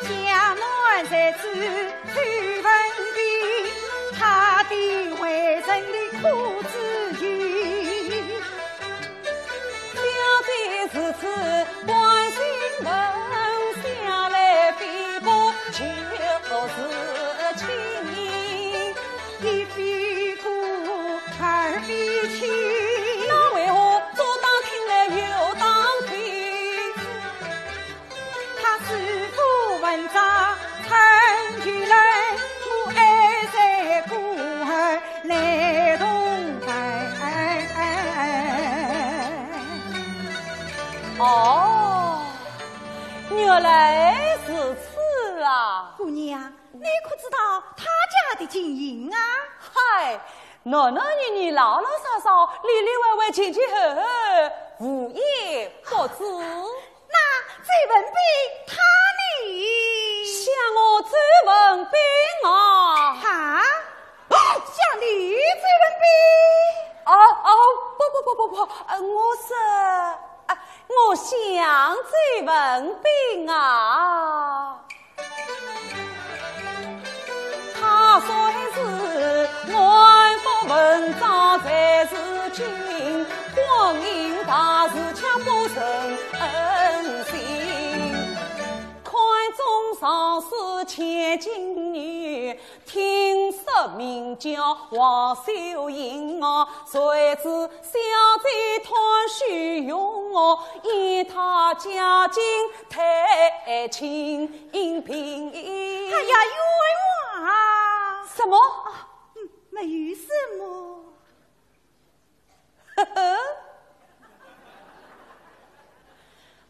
家男才子周文宾，他的为人你可知情？小姐如此关心问下来，非过就是亲。一非过，二非亲。那为何左打听来右打听？ 他师父文章成就人，我爱在故儿来同拜。哦，原来如此啊。姑娘，你可知道他家的情形啊？嗨，男男女女，老老少少，里里外外，前前后后，无一不知。 那周文宾他呢？想我周文宾啊。哈？想你周文宾？哦，哦，不，不，不，不，不，呃，我是，啊，我想周文宾啊。 他虽是满腹文章才是精，光阴大事却不曾恩情。看中上士千金女，听说名叫王秀英哦，谁知小姐贪虚荣哦，嫌她家境 太清贫。哎呀，冤枉啊！什么？啊，嗯，没有什么。呵呵，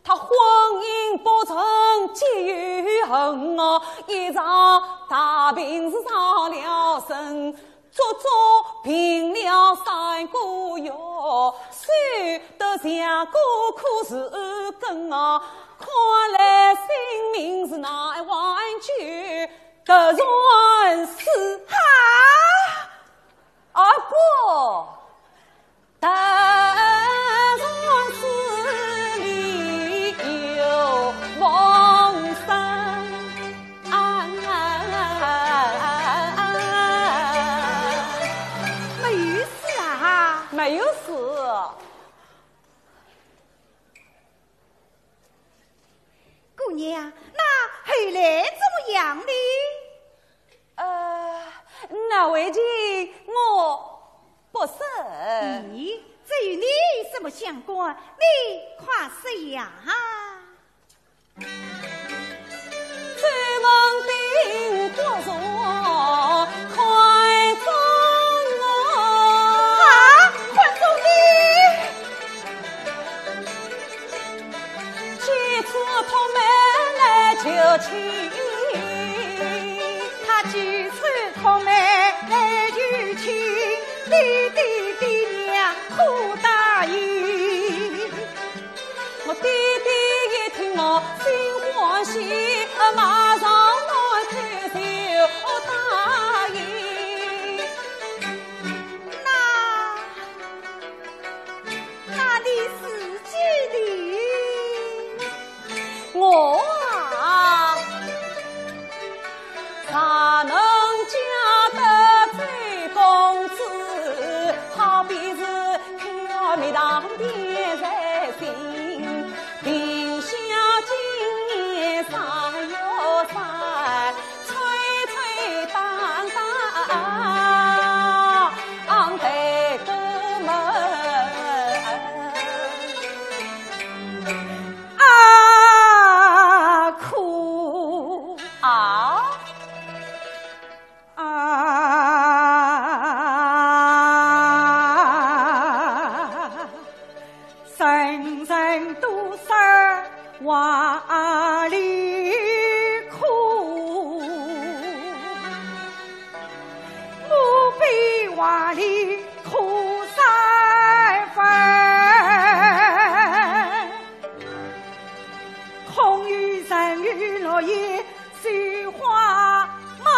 他荒淫不成，积怨恨啊，一场大病是伤了身， 足足病了三个月，瘦得像个枯树根啊，看来性命是难挽救，突然死。哈！啊不，突然死里有风声。 啊，没有事啊？没有事。姑娘，那后来怎么样呢？呃，那回情我不说。咦，这与你什么相关？你快说呀！ 周文宾不是看中我。啊，看中你？几次托媒来求亲。他几次托媒来求亲，你的爹娘可答应？ 我爹爹一听我心欢喜，马上拿口就答应。那，那你自己呢？我啊， 若能嫁得周公子，好比是天蜜糖甜在心。定下今年三月三，吹吹打打对过门。人人都说话里苦，我比话里苦三分。空有人有落叶 水花吗？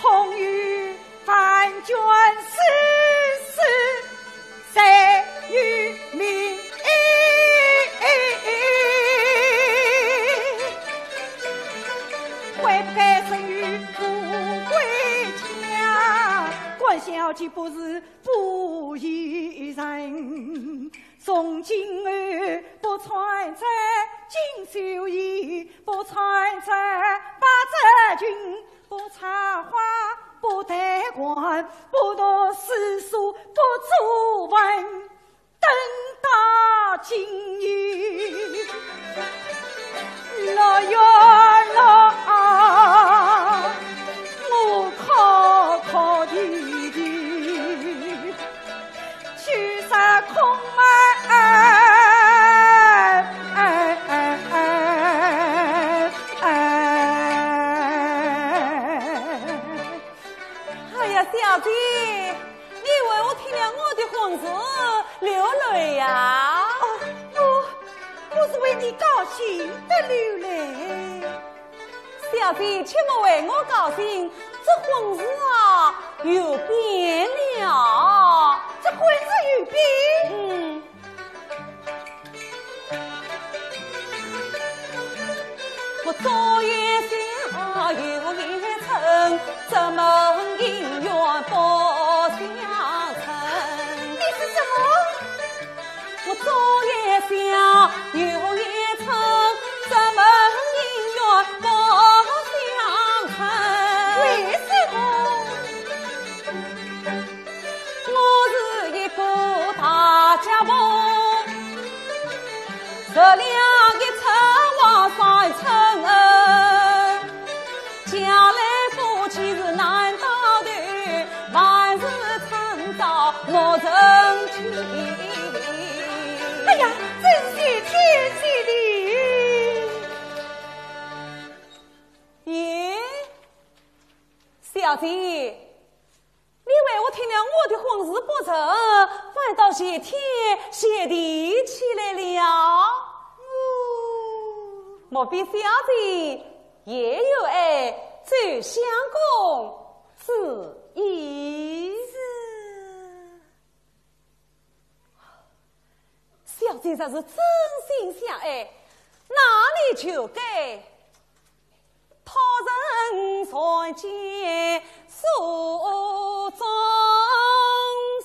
空有万卷诗书谁与明？为不该生于富贵家，官小姐不是 不依人。从今后不穿这锦绣衣，不穿这百褶裙，不插花，不戴冠，不读诗书，不作文，等到今夜。 落月落啊，我哭哭啼啼，去啥空门？哎，哎，哎，哎，哎。哎呀，小姐， 你为何听了我的婚事流泪呀？哦，我，我是为你高兴得流泪。小姐，切莫为我高兴，这婚事啊，有变了。这婚事有变？嗯。 我左眼瞎右眼笨，怎么姻缘不相称？你说什么？我左眼瞎右眼笨，怎么姻缘不相称？为什么？ 我是一个大家婆，十两银子往上称，将来夫妻是难到头，万事参照莫成亲。哎呀，真是天谢地！咦，小姐， 你为何听了我的婚事不成，反倒谢天谢地起来了？嗯。莫非小姐也有爱周相公之意？是。 小姐若是真心相爱，那你就该托人传笺诉衷心。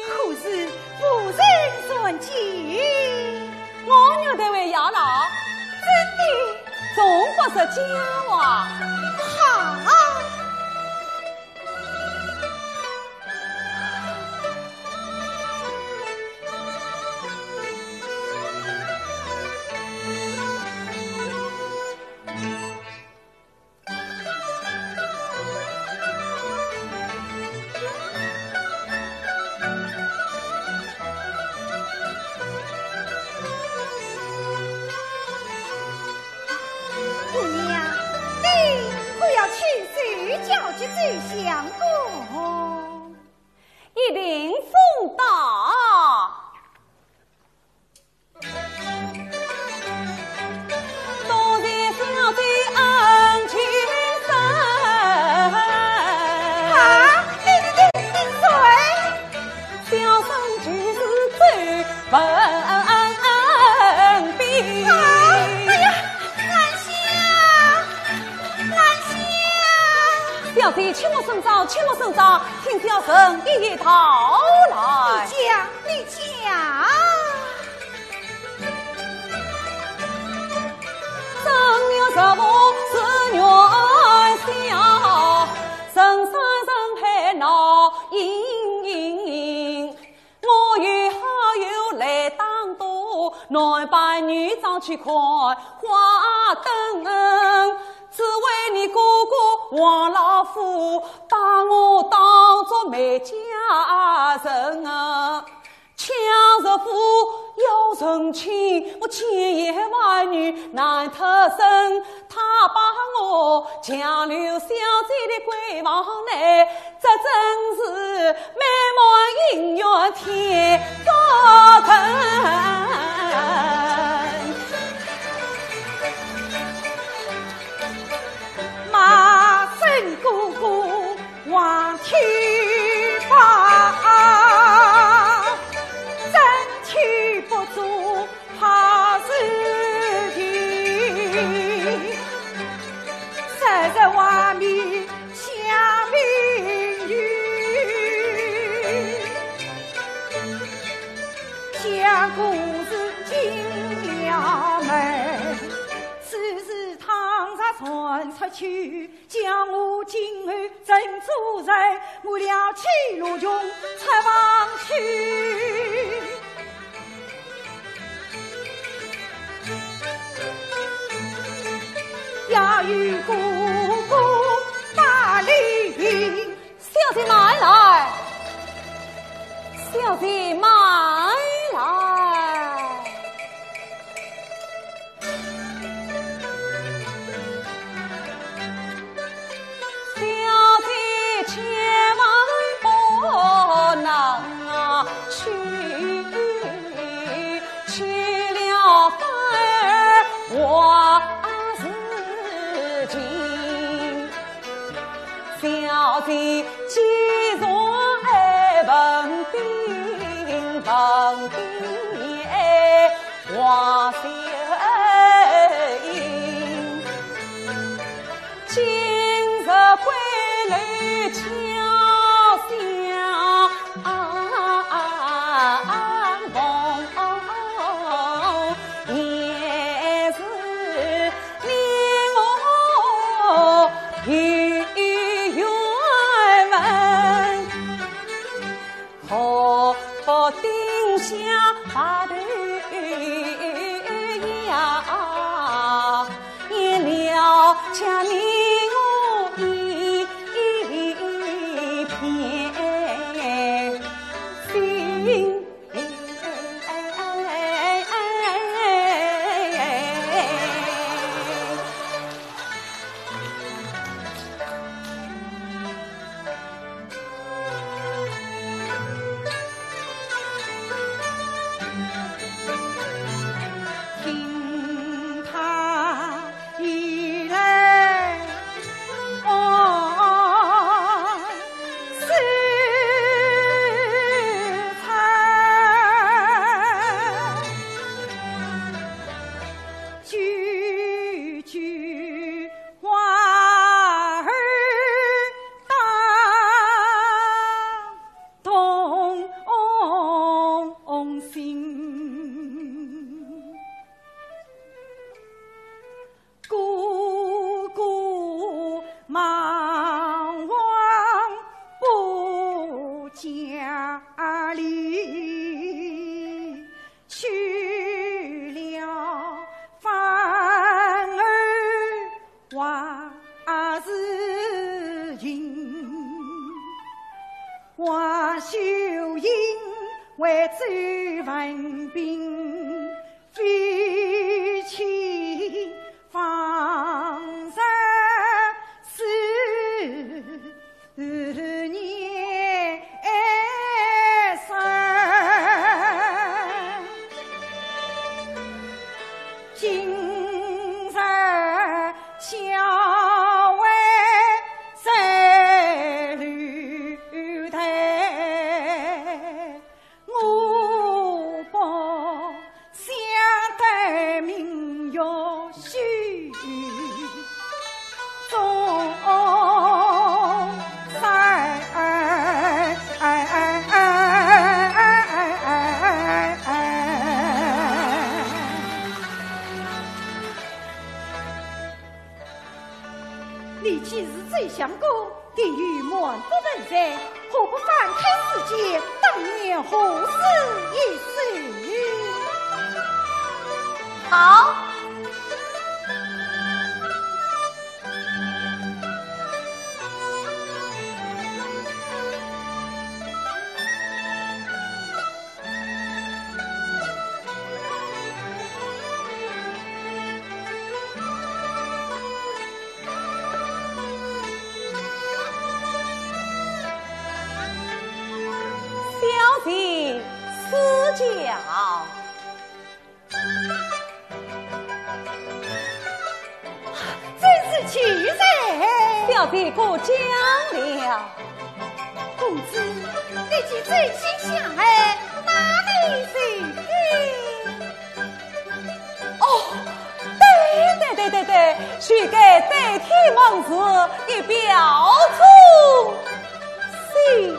可是无人传笺。我女代为爷老，真的？从不说假话。好。 姑娘，你可要亲手交给周相公。一定奉到。多谢小姐恩情深。啊，你，你，你说。 小生就是周文宾。啊，哎呀，兰香，兰香！小姐，切莫声张，切莫声张，听小生一一道来。你讲，你讲。王老夫把我当作没家人啊，强说夫要成亲，我千言万语难脱身，他把我强留小姐的闺房内，这真是美满姻缘天高等。 骂声哥哥望天发，争取不足怕事情，三日外面想命运。 相公是进了门，此事倘若传出去，叫我今后怎做人？我了起罗裙出房去。要与哥哥打理。 小姐慢来，小姐慢来。小姐千万不能去，去了反而坏事情。 小姐既然爱文宾，文宾也爱王秀英，今日归来巧相逢。 也是你我有缘分，何不定下白头呀？也了却你我一片心。 听他 一来往事长，句句话儿打动心。 哥哥忙往不讲理，去了反而坏事情。王秀英为周文宾 夫妻方日思念深，今日小妹在楼台。 我不想得明月西中山。你既是周相公， 定有满腹文才，何不翻开诗笺，当面贺诗一首？好。指教。 真是奇人。小姐过奖了。公子，你既真心相爱，那你随便。哦，对对对对对，须该代天盟誓，以表忠心。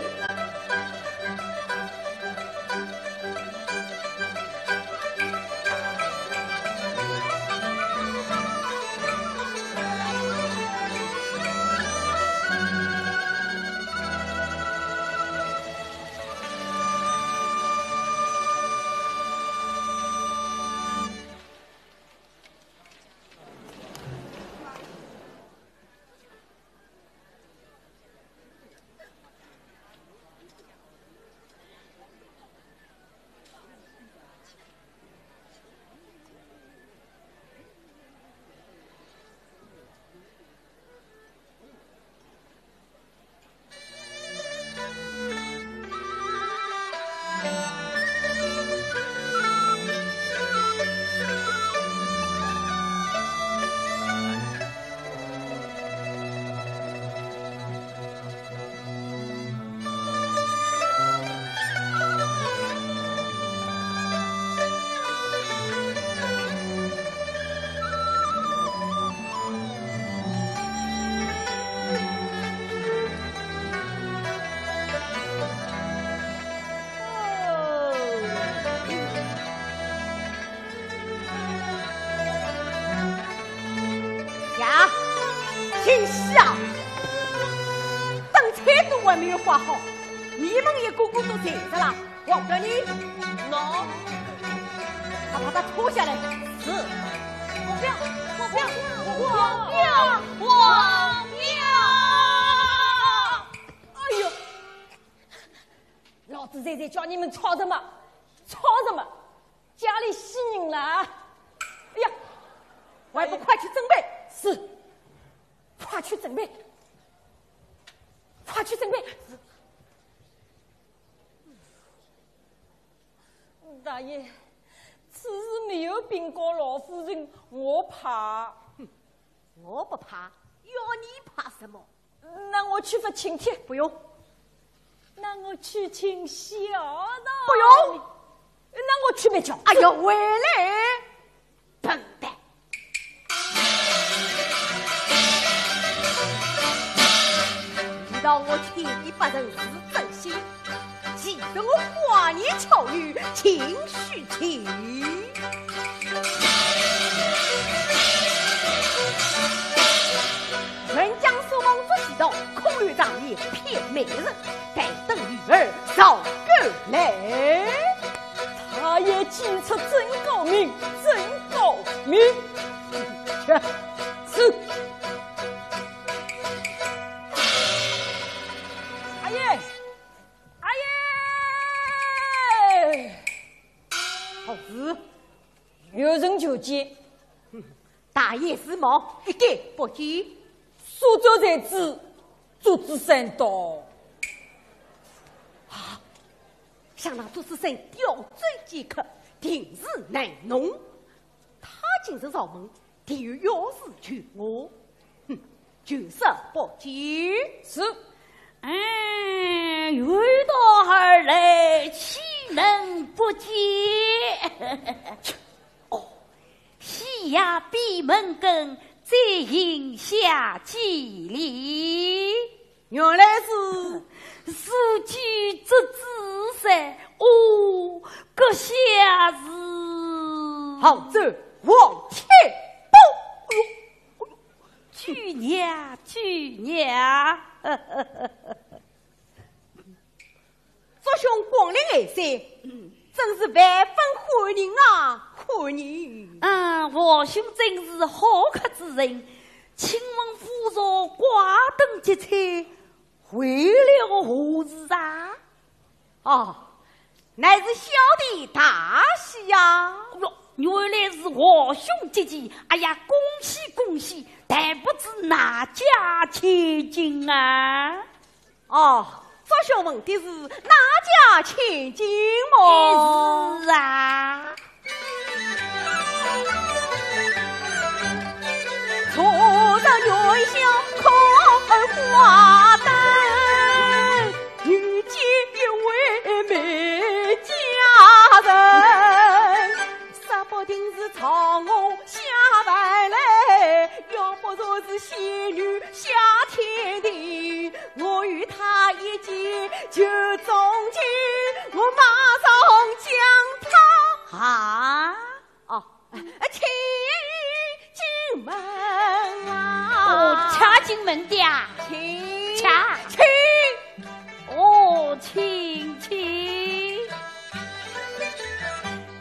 呀，秦喜啊，等菜都还没有挂好，你们一个个都睡着了。王大人，喏，快把他拖下来。是。王彪，王彪，王彪，王彪！哎呦，老子在这叫你们吵什么？吵什么？ 家里死人了啊！哎呀，还不快去准备！是，快去准备，快去准备！大爷，此事没有禀告老夫人，我怕。哼，我不怕，要你怕什么？ 那我去发请帖。不用。那我去请小道。不用。那我去办chứng。哎呀，回来！笨蛋！你道我千依百顺是真心， 其实我花言巧语，情绪起。文将所望之其道，空留长夜骗美人，待等女儿赵狗来。他也计策真高明，真高明。去。是。大爷， 大爷！好事，有人求见。大爷是忙，一概不见。苏州才子，祝枝山到。啊，想那祝枝山刁钻奸客，定是难弄。他今日上门， 定有要事求我，哼，就说不见。是。嗯，远道而来，岂能不见？哦，喜呀闭门羹，再行下几礼。 原来是。是祝枝山，哦，阁下是杭州王天豹。哎呦，哎呦，舅娘，舅娘。祝兄光临寒舍，嗯，真是万分欢迎啊，欢迎。嗯，王兄真是好客之人，请问府上挂灯结彩， 为了何事啊？哦，乃是小弟大喜呀。哟，原来是王兄吉期，哎呀，恭喜恭喜，但不知哪家千金啊？哦，祝兄问的是哪家千金么？哎，是啊。昨日元宵看花灯，遇见一位美佳人。说不定是嫦娥下凡来，要不就是仙女下天庭。我与她一见就钟情，我马上将她，啊？哦，请进门啊。哦，请进门的啊。请。请。哦，请，请。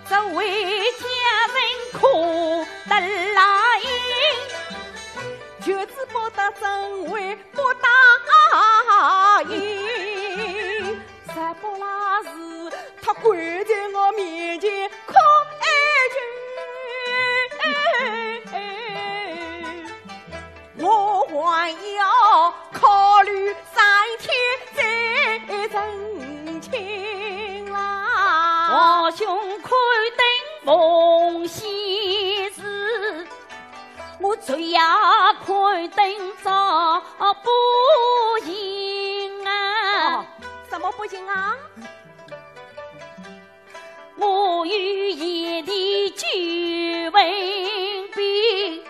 这位佳人可得来迎，就是不得真会不答应。若不那时她跪在我面前哭哀求，我还要考虑三天再成亲啦。皇兄看灯奉喜事，我这夜看灯早不行啊。哦，什么不行啊？我与贤弟救文宾，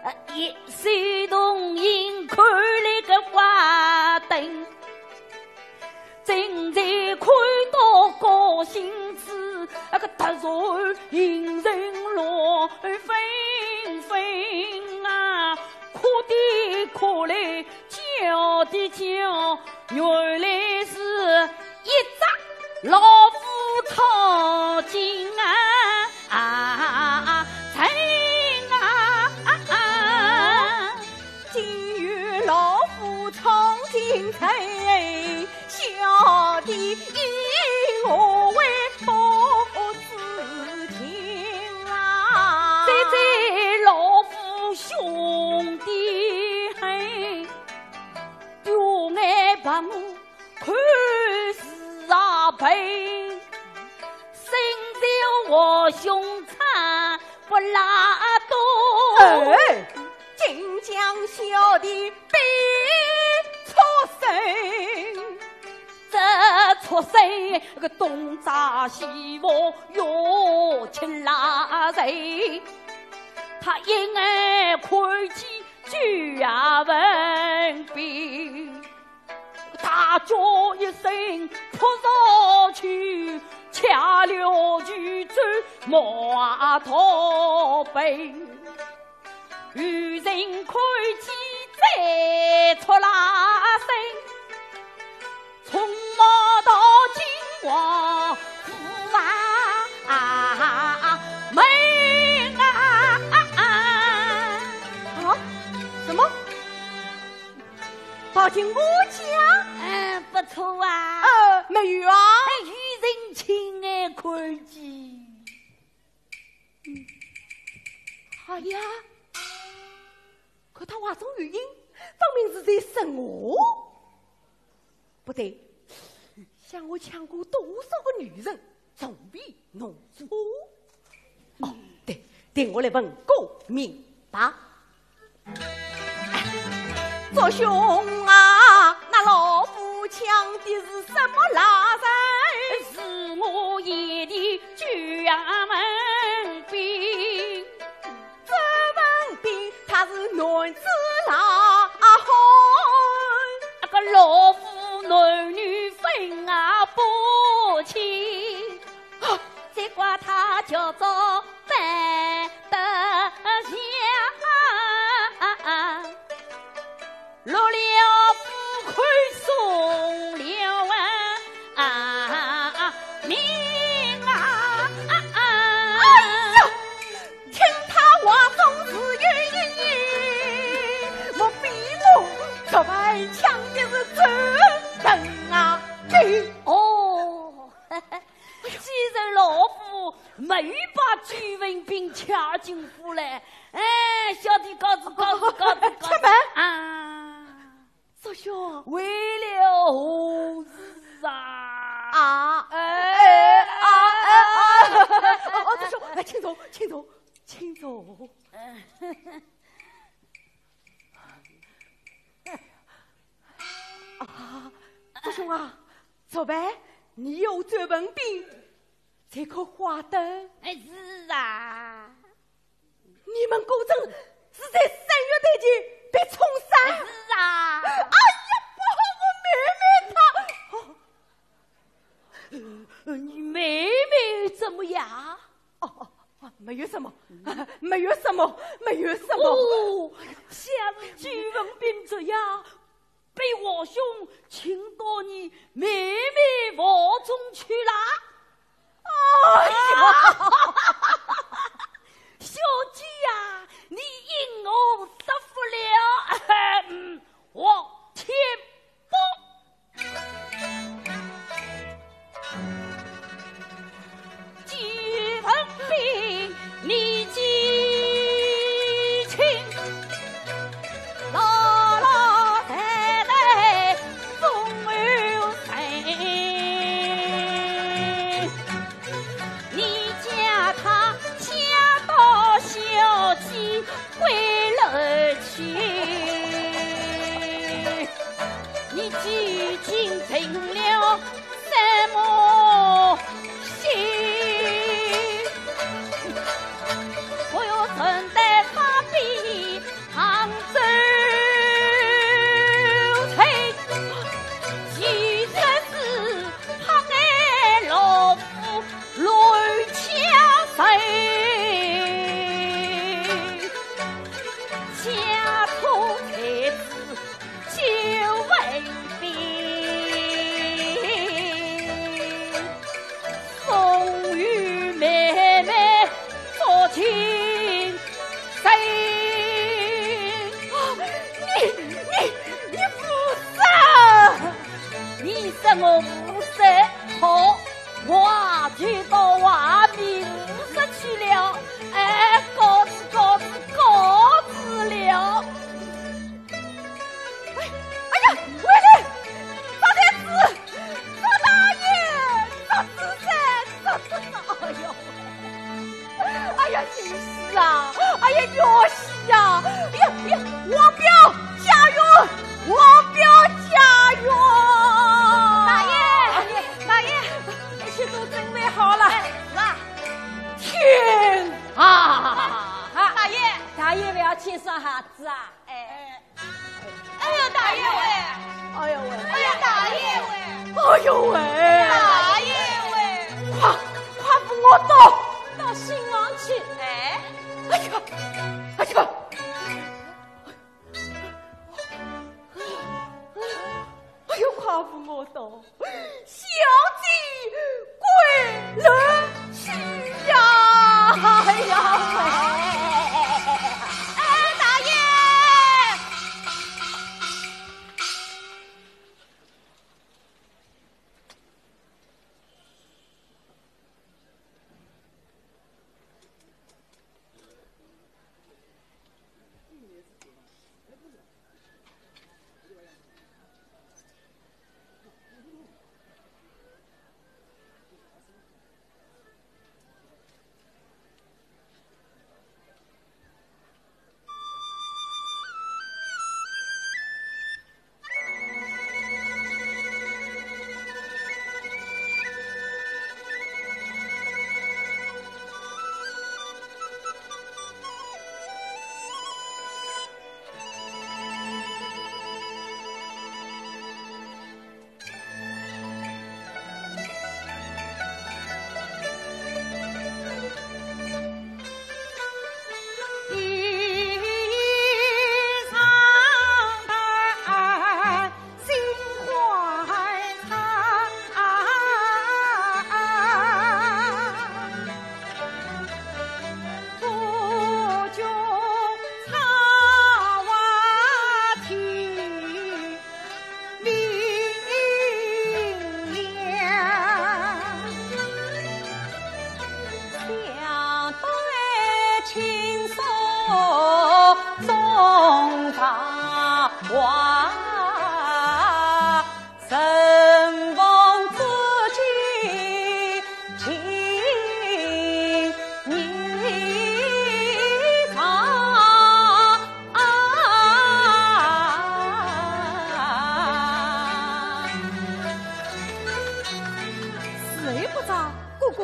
呃，一手同影看了个花灯。 正在看到高兴处，那个突然行人乱纷纷啊，哭的哭来，叫的叫，原来是一只老虎闯进啊，啊，城啊，啊，啊。 竟有老虎闯进城，小弟因何为不知情啊？这只老虎凶得很，表妹把我看是啊笨，身子和胸差不拉多。哎， 竟将小弟比畜生。这畜生个东抓西摸要吃拉人，他一眼看见九爷文宾，大叫一声扑上去，掐了九州毛头奔。 有人看见再出拉伸，从毛到金王府啊，啊，门啊，啊，啊。啊？什么？跑进我家？嗯，不错啊。呃，没有啊。哎，有人亲眼看见。 哎呀，可他话中有音，分明是在说我。不对，想我抢过多少个女人，总比弄错。哦，对，等我来问个明白。 祝兄啊，那老虎抢的是什么拉人？是我贤弟九爷文宾。这文宾他是男子拉汉。那个老虎男女分啊不清。 只怪他叫做扮得像，落了虎口送了啊，命啊！哎呀，听他话中自有意，莫非我昨晚抢的是真人啊？你哦， 既然老虎没有把九文宾抢进府来，哎，小弟告辞，告辞，告辞，告辞。出门。啊。祝兄。为了何啊，昨晚你又做文凭，这颗花灯。哎，是啊。你们果真是在三月台前被冲杀？哎，是啊。哎呀，把我妹妹她，哦，呃，你妹妹怎么样？哦，哦，哦，没有什么，没有什么，没有什么。哦，想你久闻病着呀，被皇兄请到你妹妹房中去啦。哎呀，小姐呀，你因何得福了？嗯，皇天不。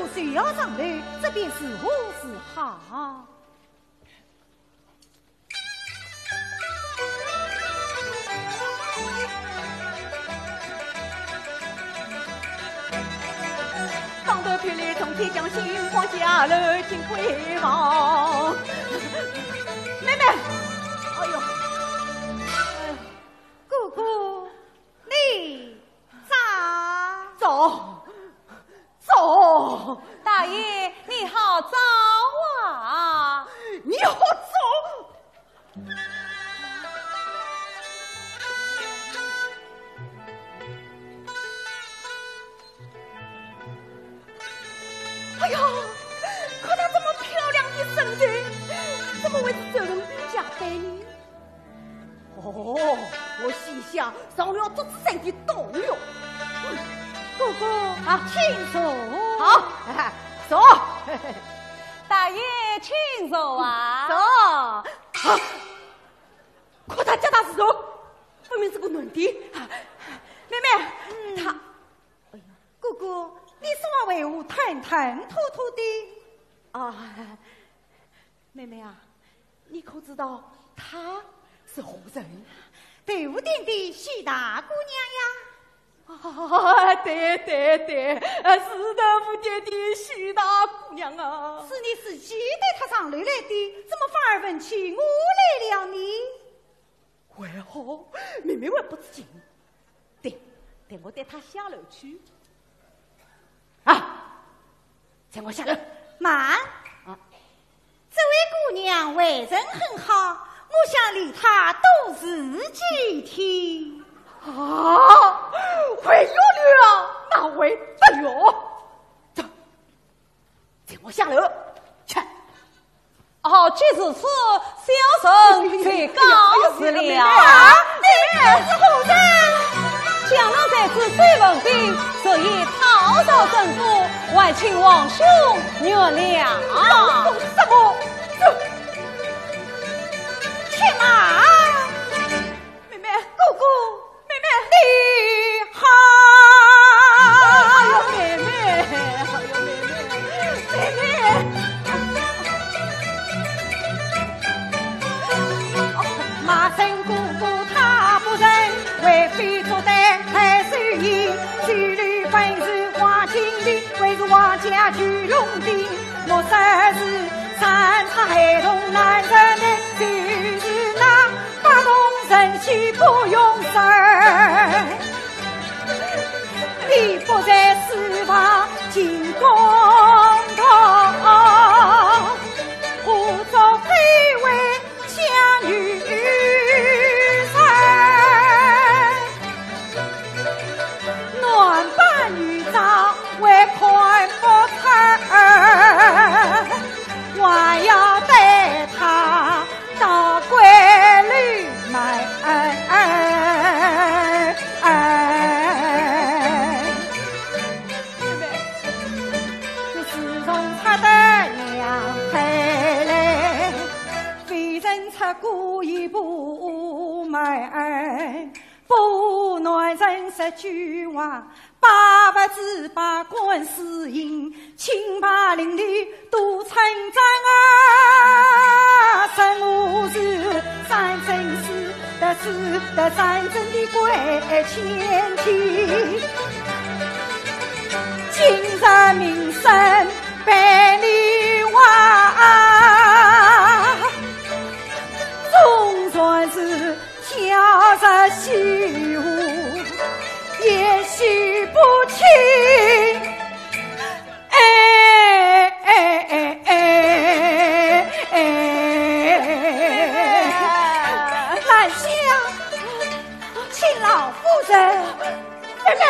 谁要上楼，这便如何是好？当头霹雳冲天将，心慌下楼惊闺房。妹妹，哎呦，哎呦，哥哥，你咋？走，走。大爷，你好走啊！你好走。 哎呀，看她这么漂亮的身材，怎么会是周文宾家的呢？哦，我心想上了祝枝山的当了。嗯，哥哥啊，请坐。好，坐。大爷，请坐啊。坐。啊，看她脚踏实地，分明是个男的。啊，妹妹，嗯。她 哎呀，哥哥，你说话为何吞吞吐吐的？啊，妹妹啊，你可知道她是何人？豆腐店的许大姑娘呀。啊，对对对，呃，是豆腐店的许大姑娘啊。是你自己带她上楼来的，怎么反而问起我来了呢？ 还好，妹妹还不知情。对，等我带她下楼去。啊，请我下楼。慢。啊。这位姑娘为人很好，我想留她多住几天。啊，还要留啊，那还得了？走， 请我下楼去。哦，既如此，小生就告辞了。啊，你，你是何人？江南才子周文宾，昨夜讨饶政府，还请皇兄原谅。什么？这，且慢。 妹妹，哥哥，妹妹，你好。哎呦，妹妹，哎呦，妹妹，妹妹。骂声哥哥他不认，为非作歹太守爷，拘留本是黄金钿，为是王家聚拢的，莫说是三尺孩童男人的，就是那 八洞神仙不用神，你不在书房进宫堂，胡作非为将与谁？男扮女装还看不出，还要带她 到闺里来。妹妹，我自从出得娘胎来，未曾出过一步门，不男人说句话， 百发之百观世音，清白伶俐多称赞啊！生我是三生四，得是得三生的贵千金。今日名声百里华，总算是 飘着西湖，也洗不清。哎，哎，哎，哎，哎。兰香，请老夫人。妹妹，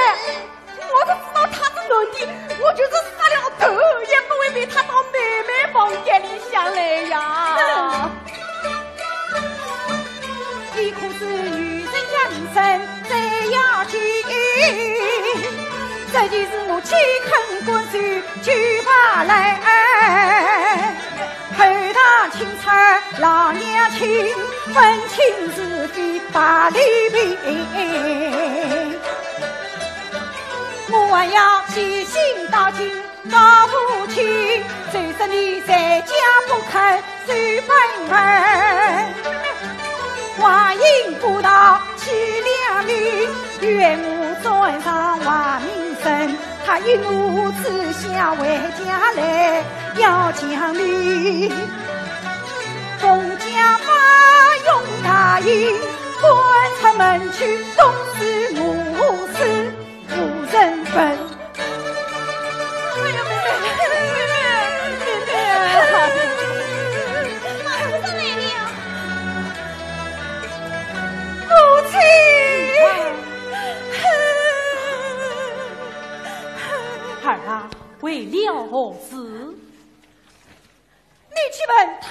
我都知道他是男的，我就是杀了头，也不会陪他到妹妹房间里向来呀。你可知女人家名声最要紧，这就是我岂肯甘心就罢了。 后堂钦差老娘亲，问清是非把理平。我还要提醒到今，老夫你在家不肯守本分，话音不到气连连，怨我专上坏名声。他一怒之下回家来要强礼，封家把用大印，赶出门去，东施我施，无人分。 哎呀，妹妹，妹妹，妹妹啊！妈，怎么了？母亲！儿啊，为了何事？你去问他。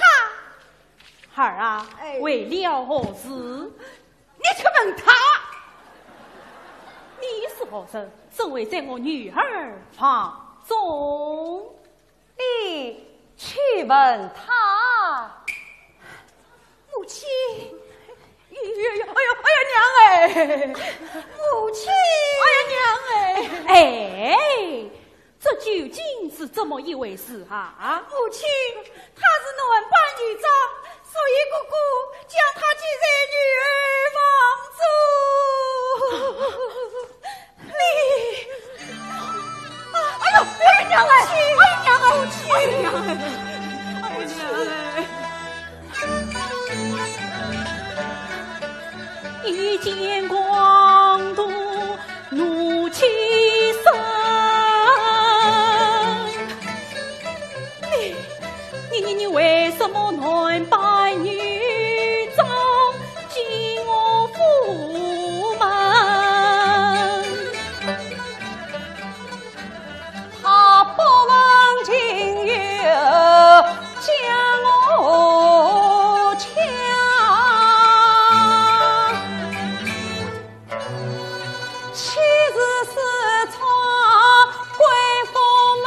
儿啊，哎。为了何事？ 你去问他。你是何人？怎会在我女儿房中？你去问他。母亲。哎呀，哎呀，哎呀，娘哎！母亲。哎呀，娘哎！哎， 这究竟是怎么一回事啊？母亲，他是男扮女装，所以哥哥将他接在女儿房中。你，啊，哎呦，哎呀，娘哎！哎呀，娘哎！哎呀，娘哎！哎呀，娘哎！ 一见光都怒气生。你，你，你，你为什么男扮女装进我府门？ 他不问情由，将我抢，岂是私闯闺府门？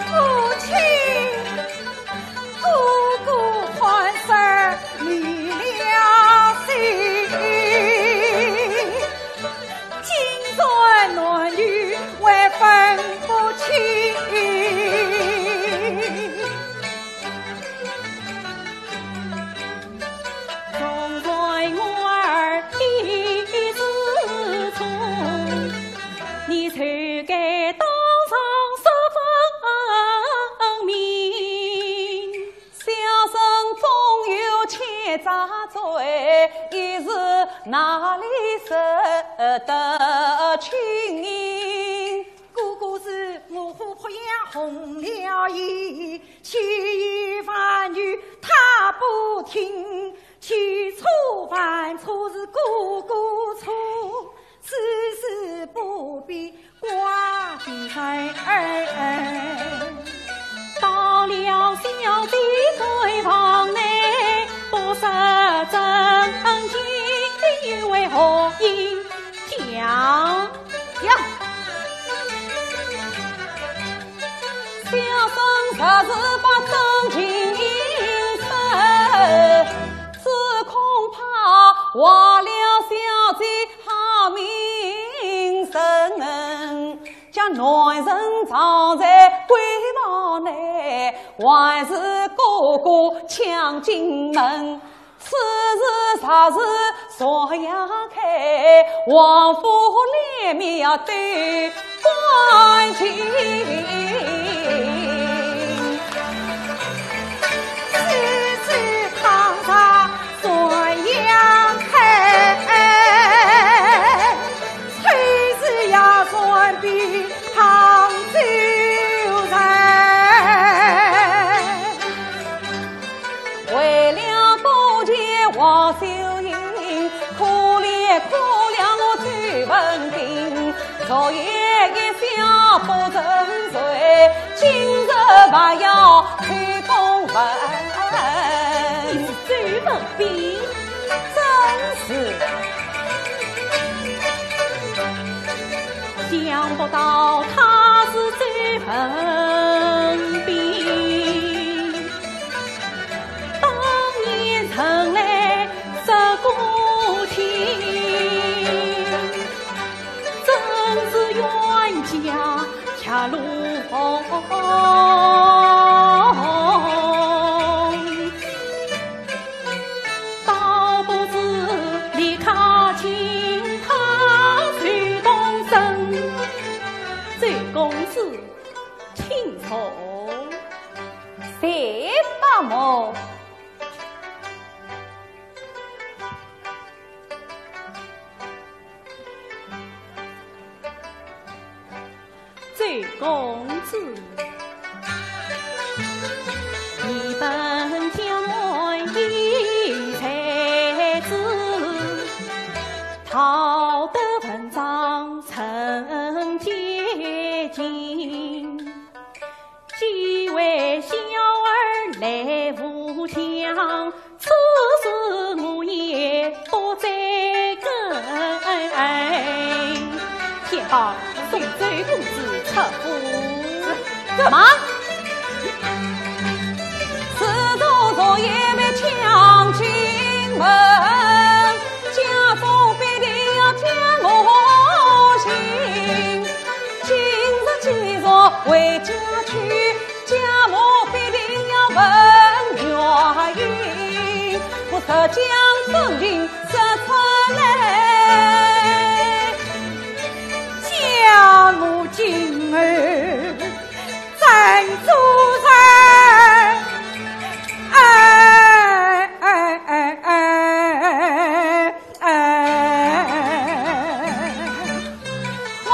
夫妻 哥哥看事儿离了心，竟然男女还分不清。从前我儿一时冲，你就该当场说分明。 小生纵有千差罪，也是哪里惹得清。哥哥是我虎扑羊红了眼，千言万语他不听，千错万错是哥哥错，此事不必 挂在嘴儿。到了小姐闺房内，不说真情，又为何应讲？讲。小生若是把真情说，只恐怕坏了小姐好名声。 将男人藏在闺房内，还是哥哥抢进门。此事若是传扬开，王府脸面要对官清。 此事倘若传扬开，臭事要传遍杭州城。为了不见王秀英，可怜可怜我周文宾。 昨夜一宵不曾睡，今日还要开公文。你是周文宾？正是。想不到他是周文宾，当年曾来说过情。 真是冤家却倒不如立刻请他随同身。周公子，请坐。谢伯母。 周公子，你本江南有才子，道德文章成结晶。既为小儿来无疆， 此事我也不再更。天豹，送周公子出府。慢。自从昨夜被抢进门，家中必定要将我刑。今日既然回家去， 家母必定要问原因，我若将真情说出来，家母今后怎做人？哎，哎，哎，哎。 哎，我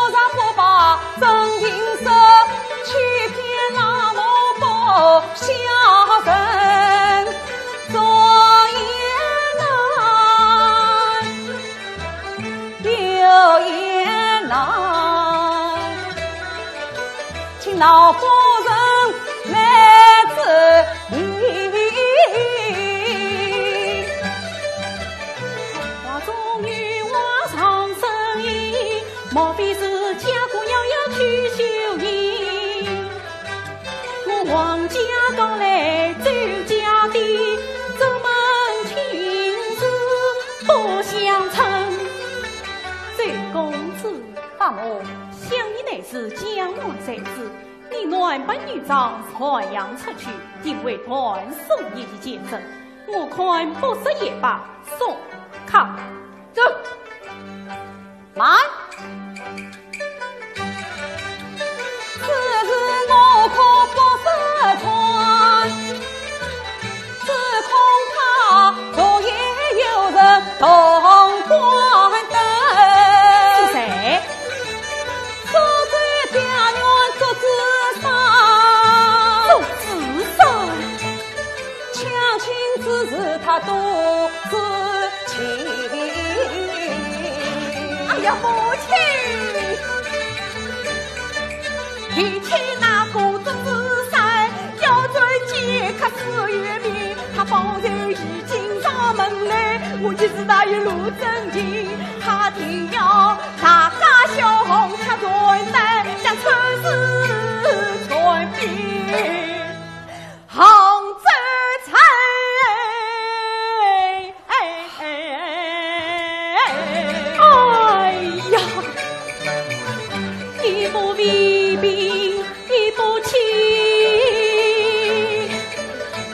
若不把真情说，欺骗老母不孝顺。左言难，右言难， 请老夫人来指引。话中有话藏深意，莫非是家姑要要去修行？我王家告来周家的，这门亲事不相称。周公子，伯母，想你乃是江南才子， 你男扮女装传扬出去，定会断送你的前程。我看不说也罢，送客。走。慢。此事我可不说穿，只恐怕昨夜有人动官灯。是谁？ 苏州表院祝枝山。祝枝山？抢亲之事他都知情。哎呀，母亲！提起那个祝枝山，要传剑客史玉明，他方才已经上门来，我一时大意露真情，他定要 大家小红他传单，将此事传遍杭州城。哎呀，一不为兵，一不亲，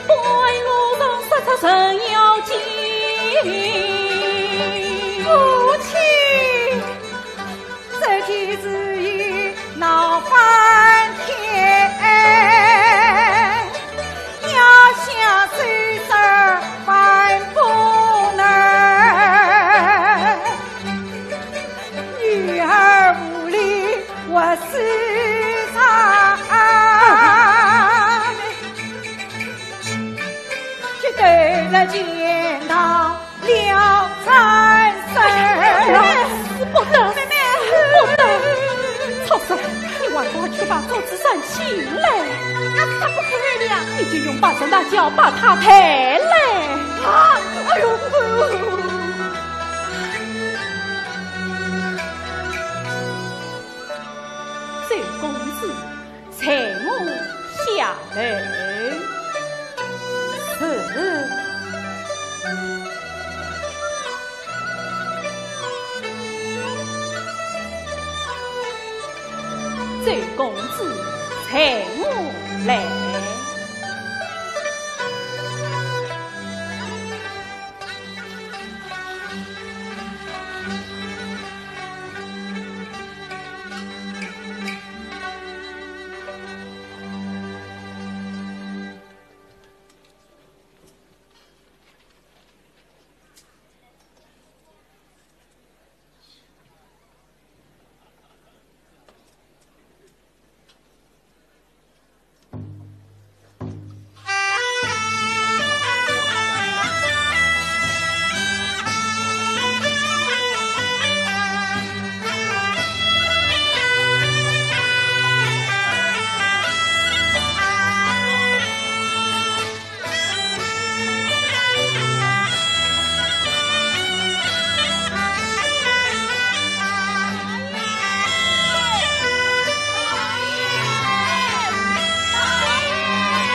不为我上杀出程咬金。母亲， 这件事已闹翻天，要想收拾还不难。女儿无力，我死上。这都是见到 了才生。哎呀，使不得，使不得！畜生，你还不快去把祝枝山请来！那怎么可以的呀？你就用八十大轿把他抬来！啊，哎呦，哎呦！周公子， 随我下楼。是。周公子，随我来。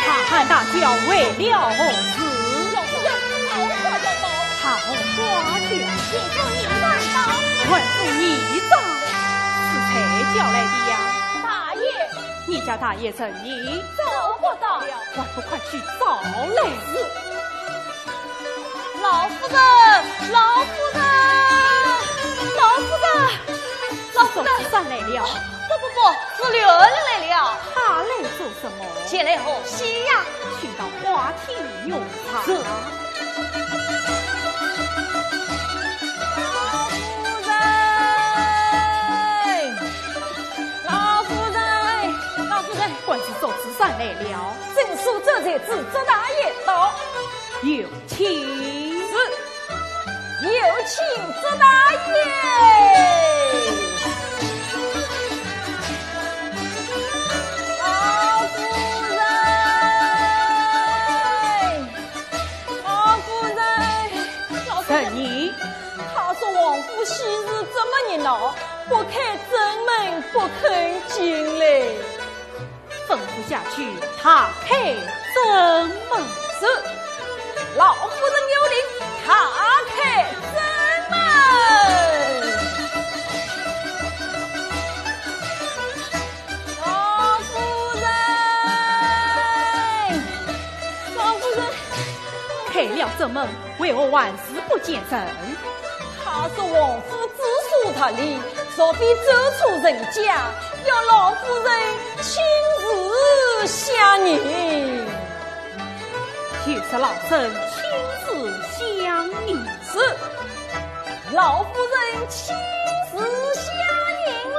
大喊大叫为了何事？老夫人，桃花掉倒。桃花掉？谁叫你上当？还是你上？是谁叫来的呀？大爷。你家大爷人呢？找不到了。还不快去找来。是。老夫人，老夫人，老夫人，老夫人。是周子山来了。不不不，是刘二人来了。他来做什么？前来贺喜呀。请到花厅用茶。是。老夫人，老夫人，老夫人。还是周子山来了。正说周才子周大爷到。有请。是。 有请周大爷。老夫人，老夫人，老夫人。什么？他说王府喜事这么热闹，不开正门不肯进来。 吩咐下去，打开正门。是，老夫人有令，打开正门。老夫人，老夫人。开了正门，为何还是不见人？他说王府知书达理，若非走错人家，要老夫人 亲自相迎。有劳老身亲自相迎。是，老夫人亲自相迎喽。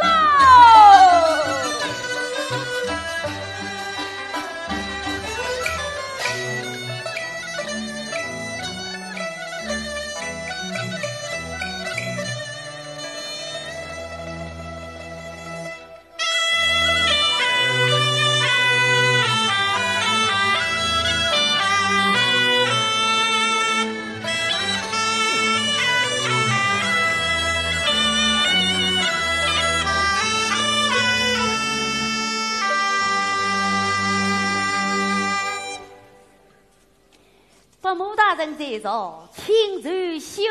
伯母大人在上，请受小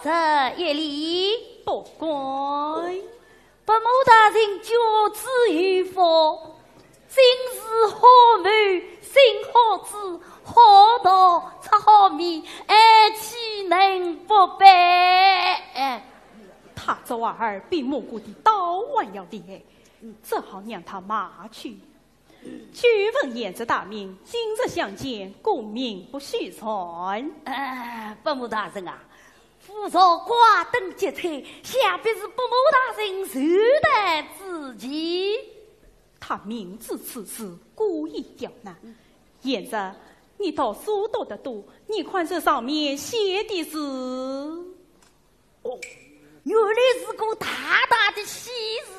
侄一礼。不敢。 伯母大人教子有方，真是好母生好子，好道出好面，爱岂能不备？哎，他这娃儿比母姑的刀还要厉害，只好让他卖去。久闻贤侄大名，今日相见，故名不虚传。哎，伯母大人啊， 府上挂灯结彩，想必是伯母大人寿诞之期。他明知此事，故意刁难。贤侄，你读书读得多，你看这上面写的字。哦，原来是个大大的喜字。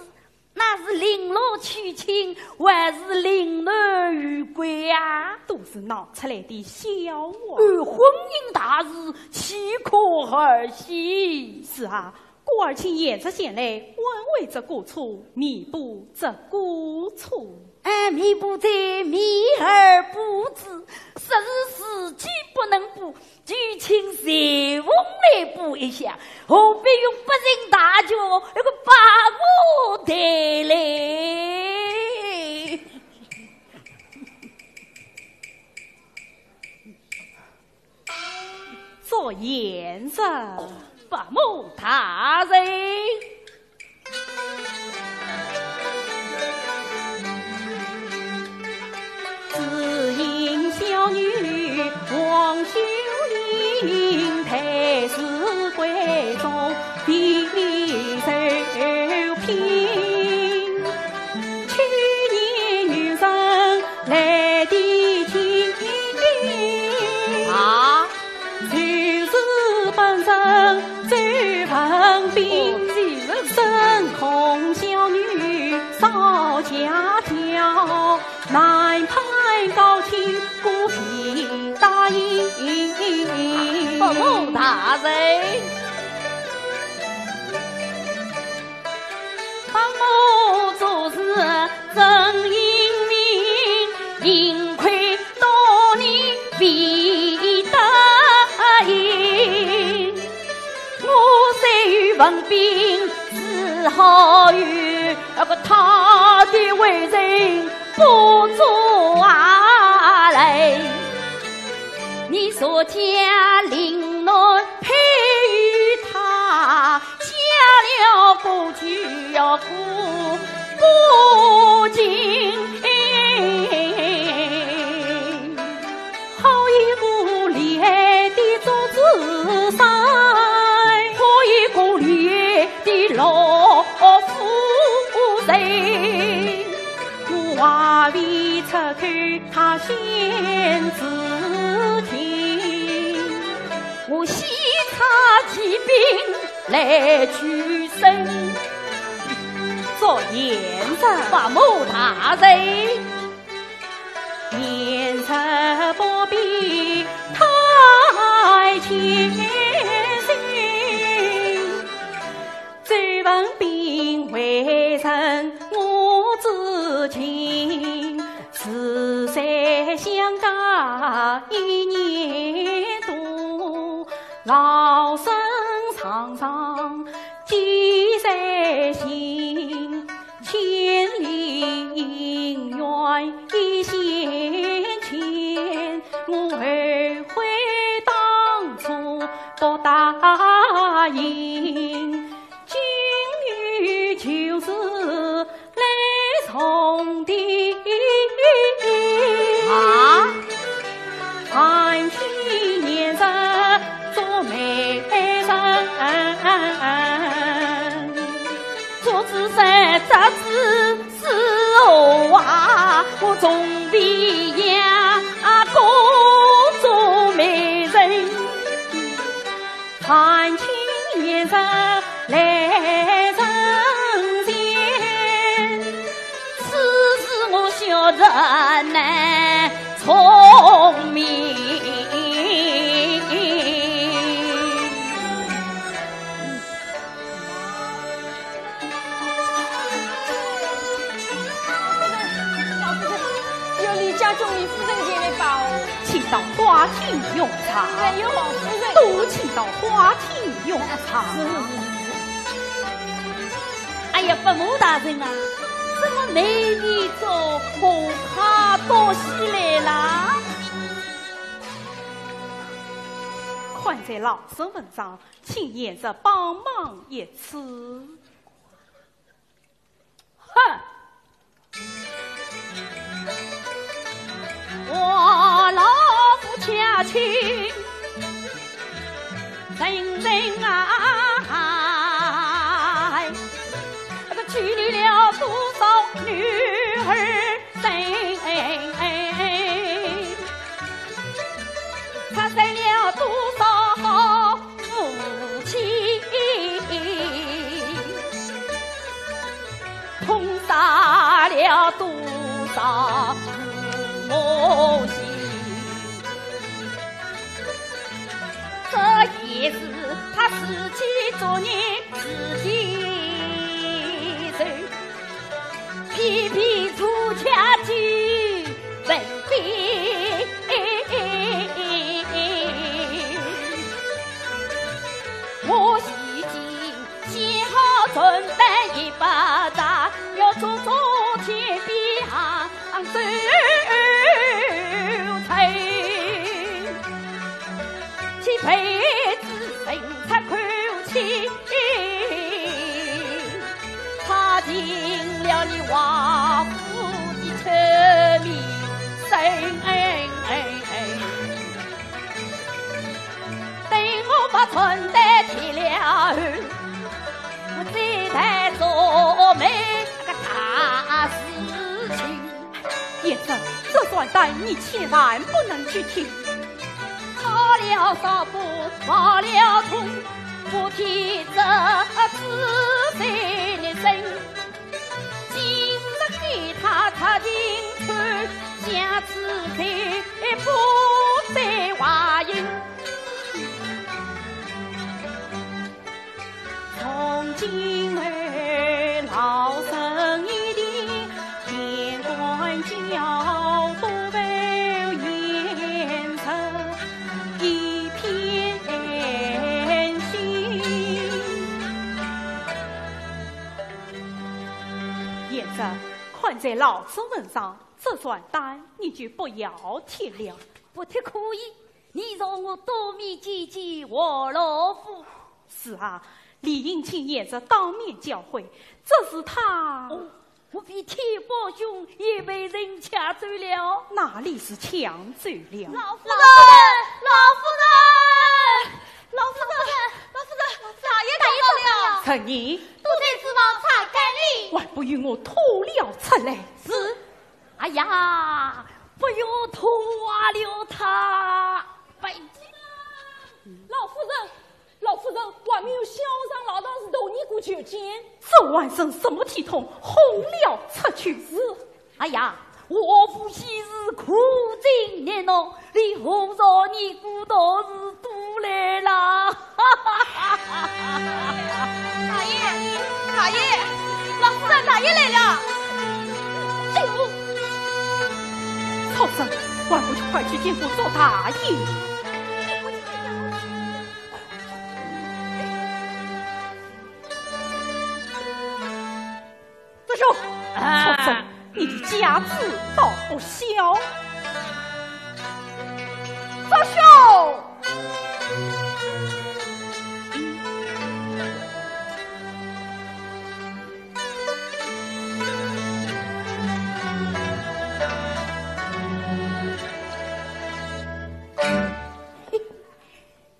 那是令郎娶亲，还是令男娶闺啊？都是闹出来的笑话。而婚姻大事，岂可儿戏？是啊，故而请贤侄前来，挽回这过错，弥补这过错。哎，弥补者，弥而不之，实是时机不能补， 就请裁缝来补一下，何必用不成大器，那个把我带来？贤侄。伯母大人。只因小女王秀英，太师闺中，备受聘。去年女人来提亲。啊？ 就是本人周文宾，哦，就是。深恐小女少家教，难攀高亲，故未答应。伯母大人。 伯母做事真英明，幸亏当年未答应。我虽有文凭，只好与那个他的为人不足啊来。你说家令难配与他， 嫁了过去要苦不尽。好一个厉害的祝枝山，好一个厉害的老夫人。我话未出口，他先知情。 我先插奇兵来救身。祝贤侄。伯母大人。贤侄不必太谦虚。 周文宾为人我至敬，自在相隔一年多，老身常常记在心，千里姻缘一线牵，我后悔当初不答应。 今日就是来重提。啊？含情眼神做媒人，祝枝山，祝枝 是我啊，我从未呀，啊，过做媒人。含情眼神来成仙，此事我小侄难从命。 有李家中李夫人前来报。请到花厅用茶。夫人有王夫人。都请到花厅用茶。是，是，是，是。哎呀，伯母大人啊，怎么每天早晨到西来啦？看在老身份上，请贤侄帮忙一次。 哼！我老夫家亲人人爱，那个娶了多少女儿身，拆散了多少好 夫妻，痛杀了多少父母心。这也是他自己作孽自己受。 偏偏出家的文宾，我已经写好准备一百张，要做做天边杭州城。 去陪踏进了你王府的车门声。等我把穿戴脱了后，我再来做媒个大事情。 贤侄，这算单你千万不能去听。敲了锣鼓，敲了钟，不听这知县的声。今日给他踏进去，下次再不再话音。 从今后老身一定，天官教导，贤侄一片心。贤侄，看在老子份上，这算单你就不要听了。不听可以，你容我多面见见王老夫。 是啊，理应请贤侄当面教诲，只是他……哦，莫非天豹兄也被人抢走了？哪里是抢走了？老夫人，老夫人，老夫人，老夫人，老夫人，老夫人，大爷怎么了？陈年，都在书房查看哩。还不与我拖了出来！是。哎呀，不要拖坏了他。拜见。老夫人， 老夫人，外面有小和尚老道士大尼姑求见。这还剩什么体统，轰了出去。是。哎呀，我父昔日苦尽耐劳，你何朝尼姑道士都来了。大爷，大爷，老夫人，大爷来了。哎呦，畜生，还不快去见过祝大爷！ 祝兄，啊，畜生，你的架子倒不小。祝兄，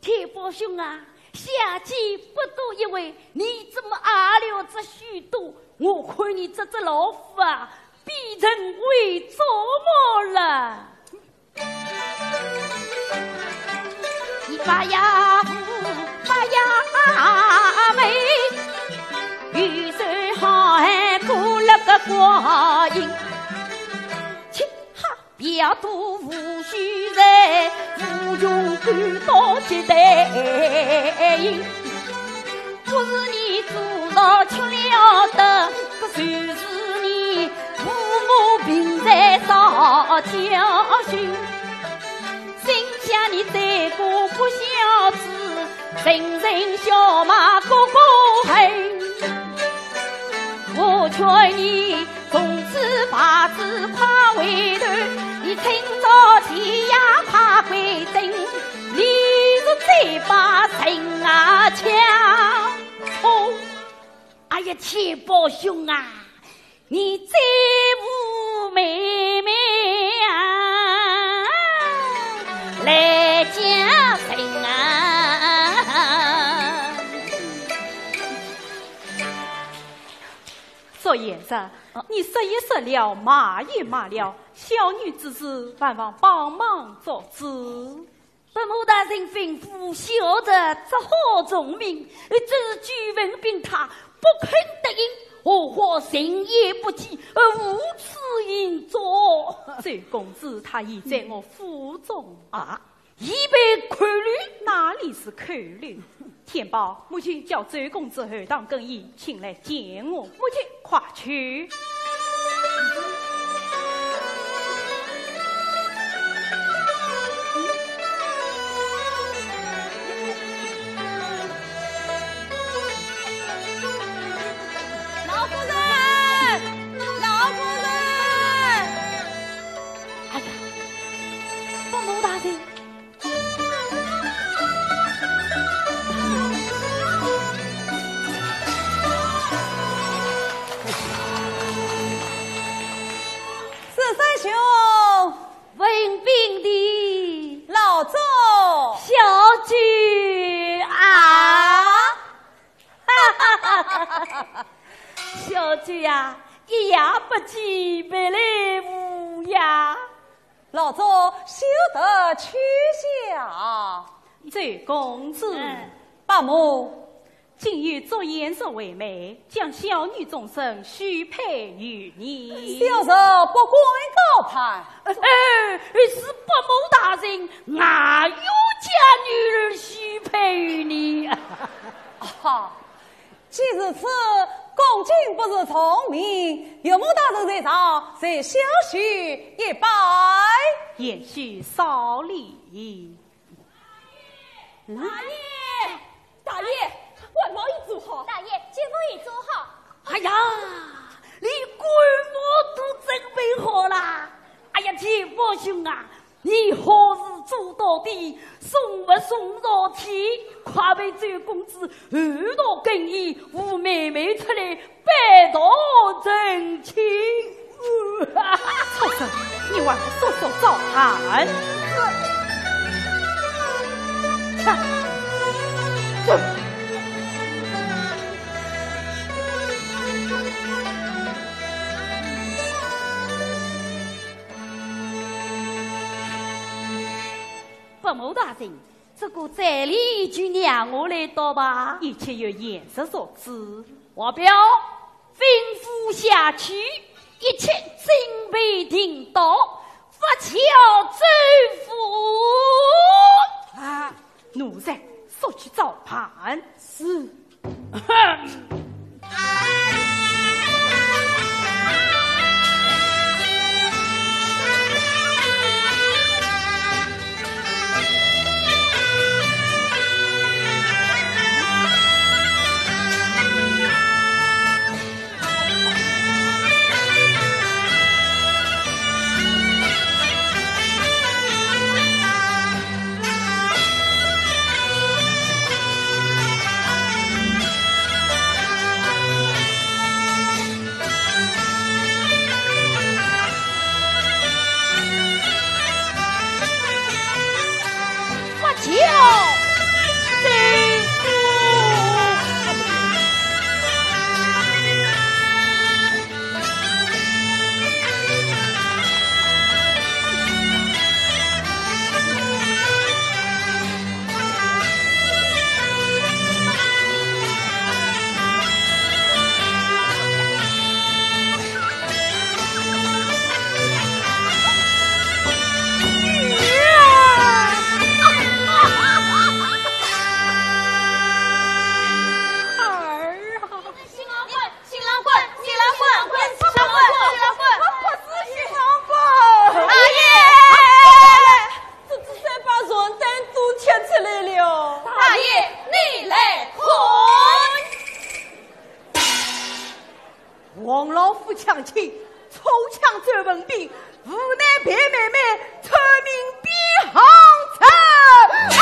天豹兄啊，下贱不多一回，你怎么挨了这许多？我看你这只老虎啊，比人还作么了。你拔呀拔，拔呀眉，有时候还过了个光阴。切，哈！ 别都无须在，无穷苦到极待。不是你做到吃了的，可就是你父母病在烧焦心。心想你这个不孝子，人人笑骂个个恨。我劝你 从此白子快回头，你趁早起呀快回转，你是嘴巴人啊抢。哦，哎呀，天豹兄啊，你这武妹妹啊，来嫁人啊！ 祝贤侄，哦。你说也说了，骂也骂了，小女之事，还望帮忙做主。伯母大人吩咐，小侄只好从命，只是久闻禀他不肯答应，何况人也不见，而无此音哉。周公子他已在我府中。啊？ 已被扣留？哪里是扣留？天豹，母亲叫周公子后堂更衣，请来见我。母亲，快去。老夫人，老夫人。哎呀，伯母大人，呀，一夜不见，白来无恙。老祝休得取笑。周公子。嗯。伯母。今有祝贤侄为媒，将小女终身许配于你。小侄不敢高攀。呃，呃，是伯母大人，我愿将女儿许配于你。啊， 既如此，恭敬不如从命，岳母大人在上，受小婿一拜。贤婿少礼。大爷，大爷，官帽已做好。大爷，金服已做好。哎呀，连官帽都准备好了。哎呀，钱伯兄啊， 你好事做到底，送佛送到天，快陪周公子后堂更衣，扶妹妹出来拜堂成亲。畜生，你还不速速招安！切，走。 伯母大人，这个彩礼就让我来担吧。一切由贤侄做主。话表，吩咐下去，一切准备定当，发轿走府。啊，奴才速去照办。是。 新郎官，新郎官，新郎官，新郎官，新郎官，快快是新郎官！大爷！这只三把传单都贴出来了。大爷，你来看。王老夫抢亲， 抽枪走文兵，无奈被妹妹出名变行贼。啊！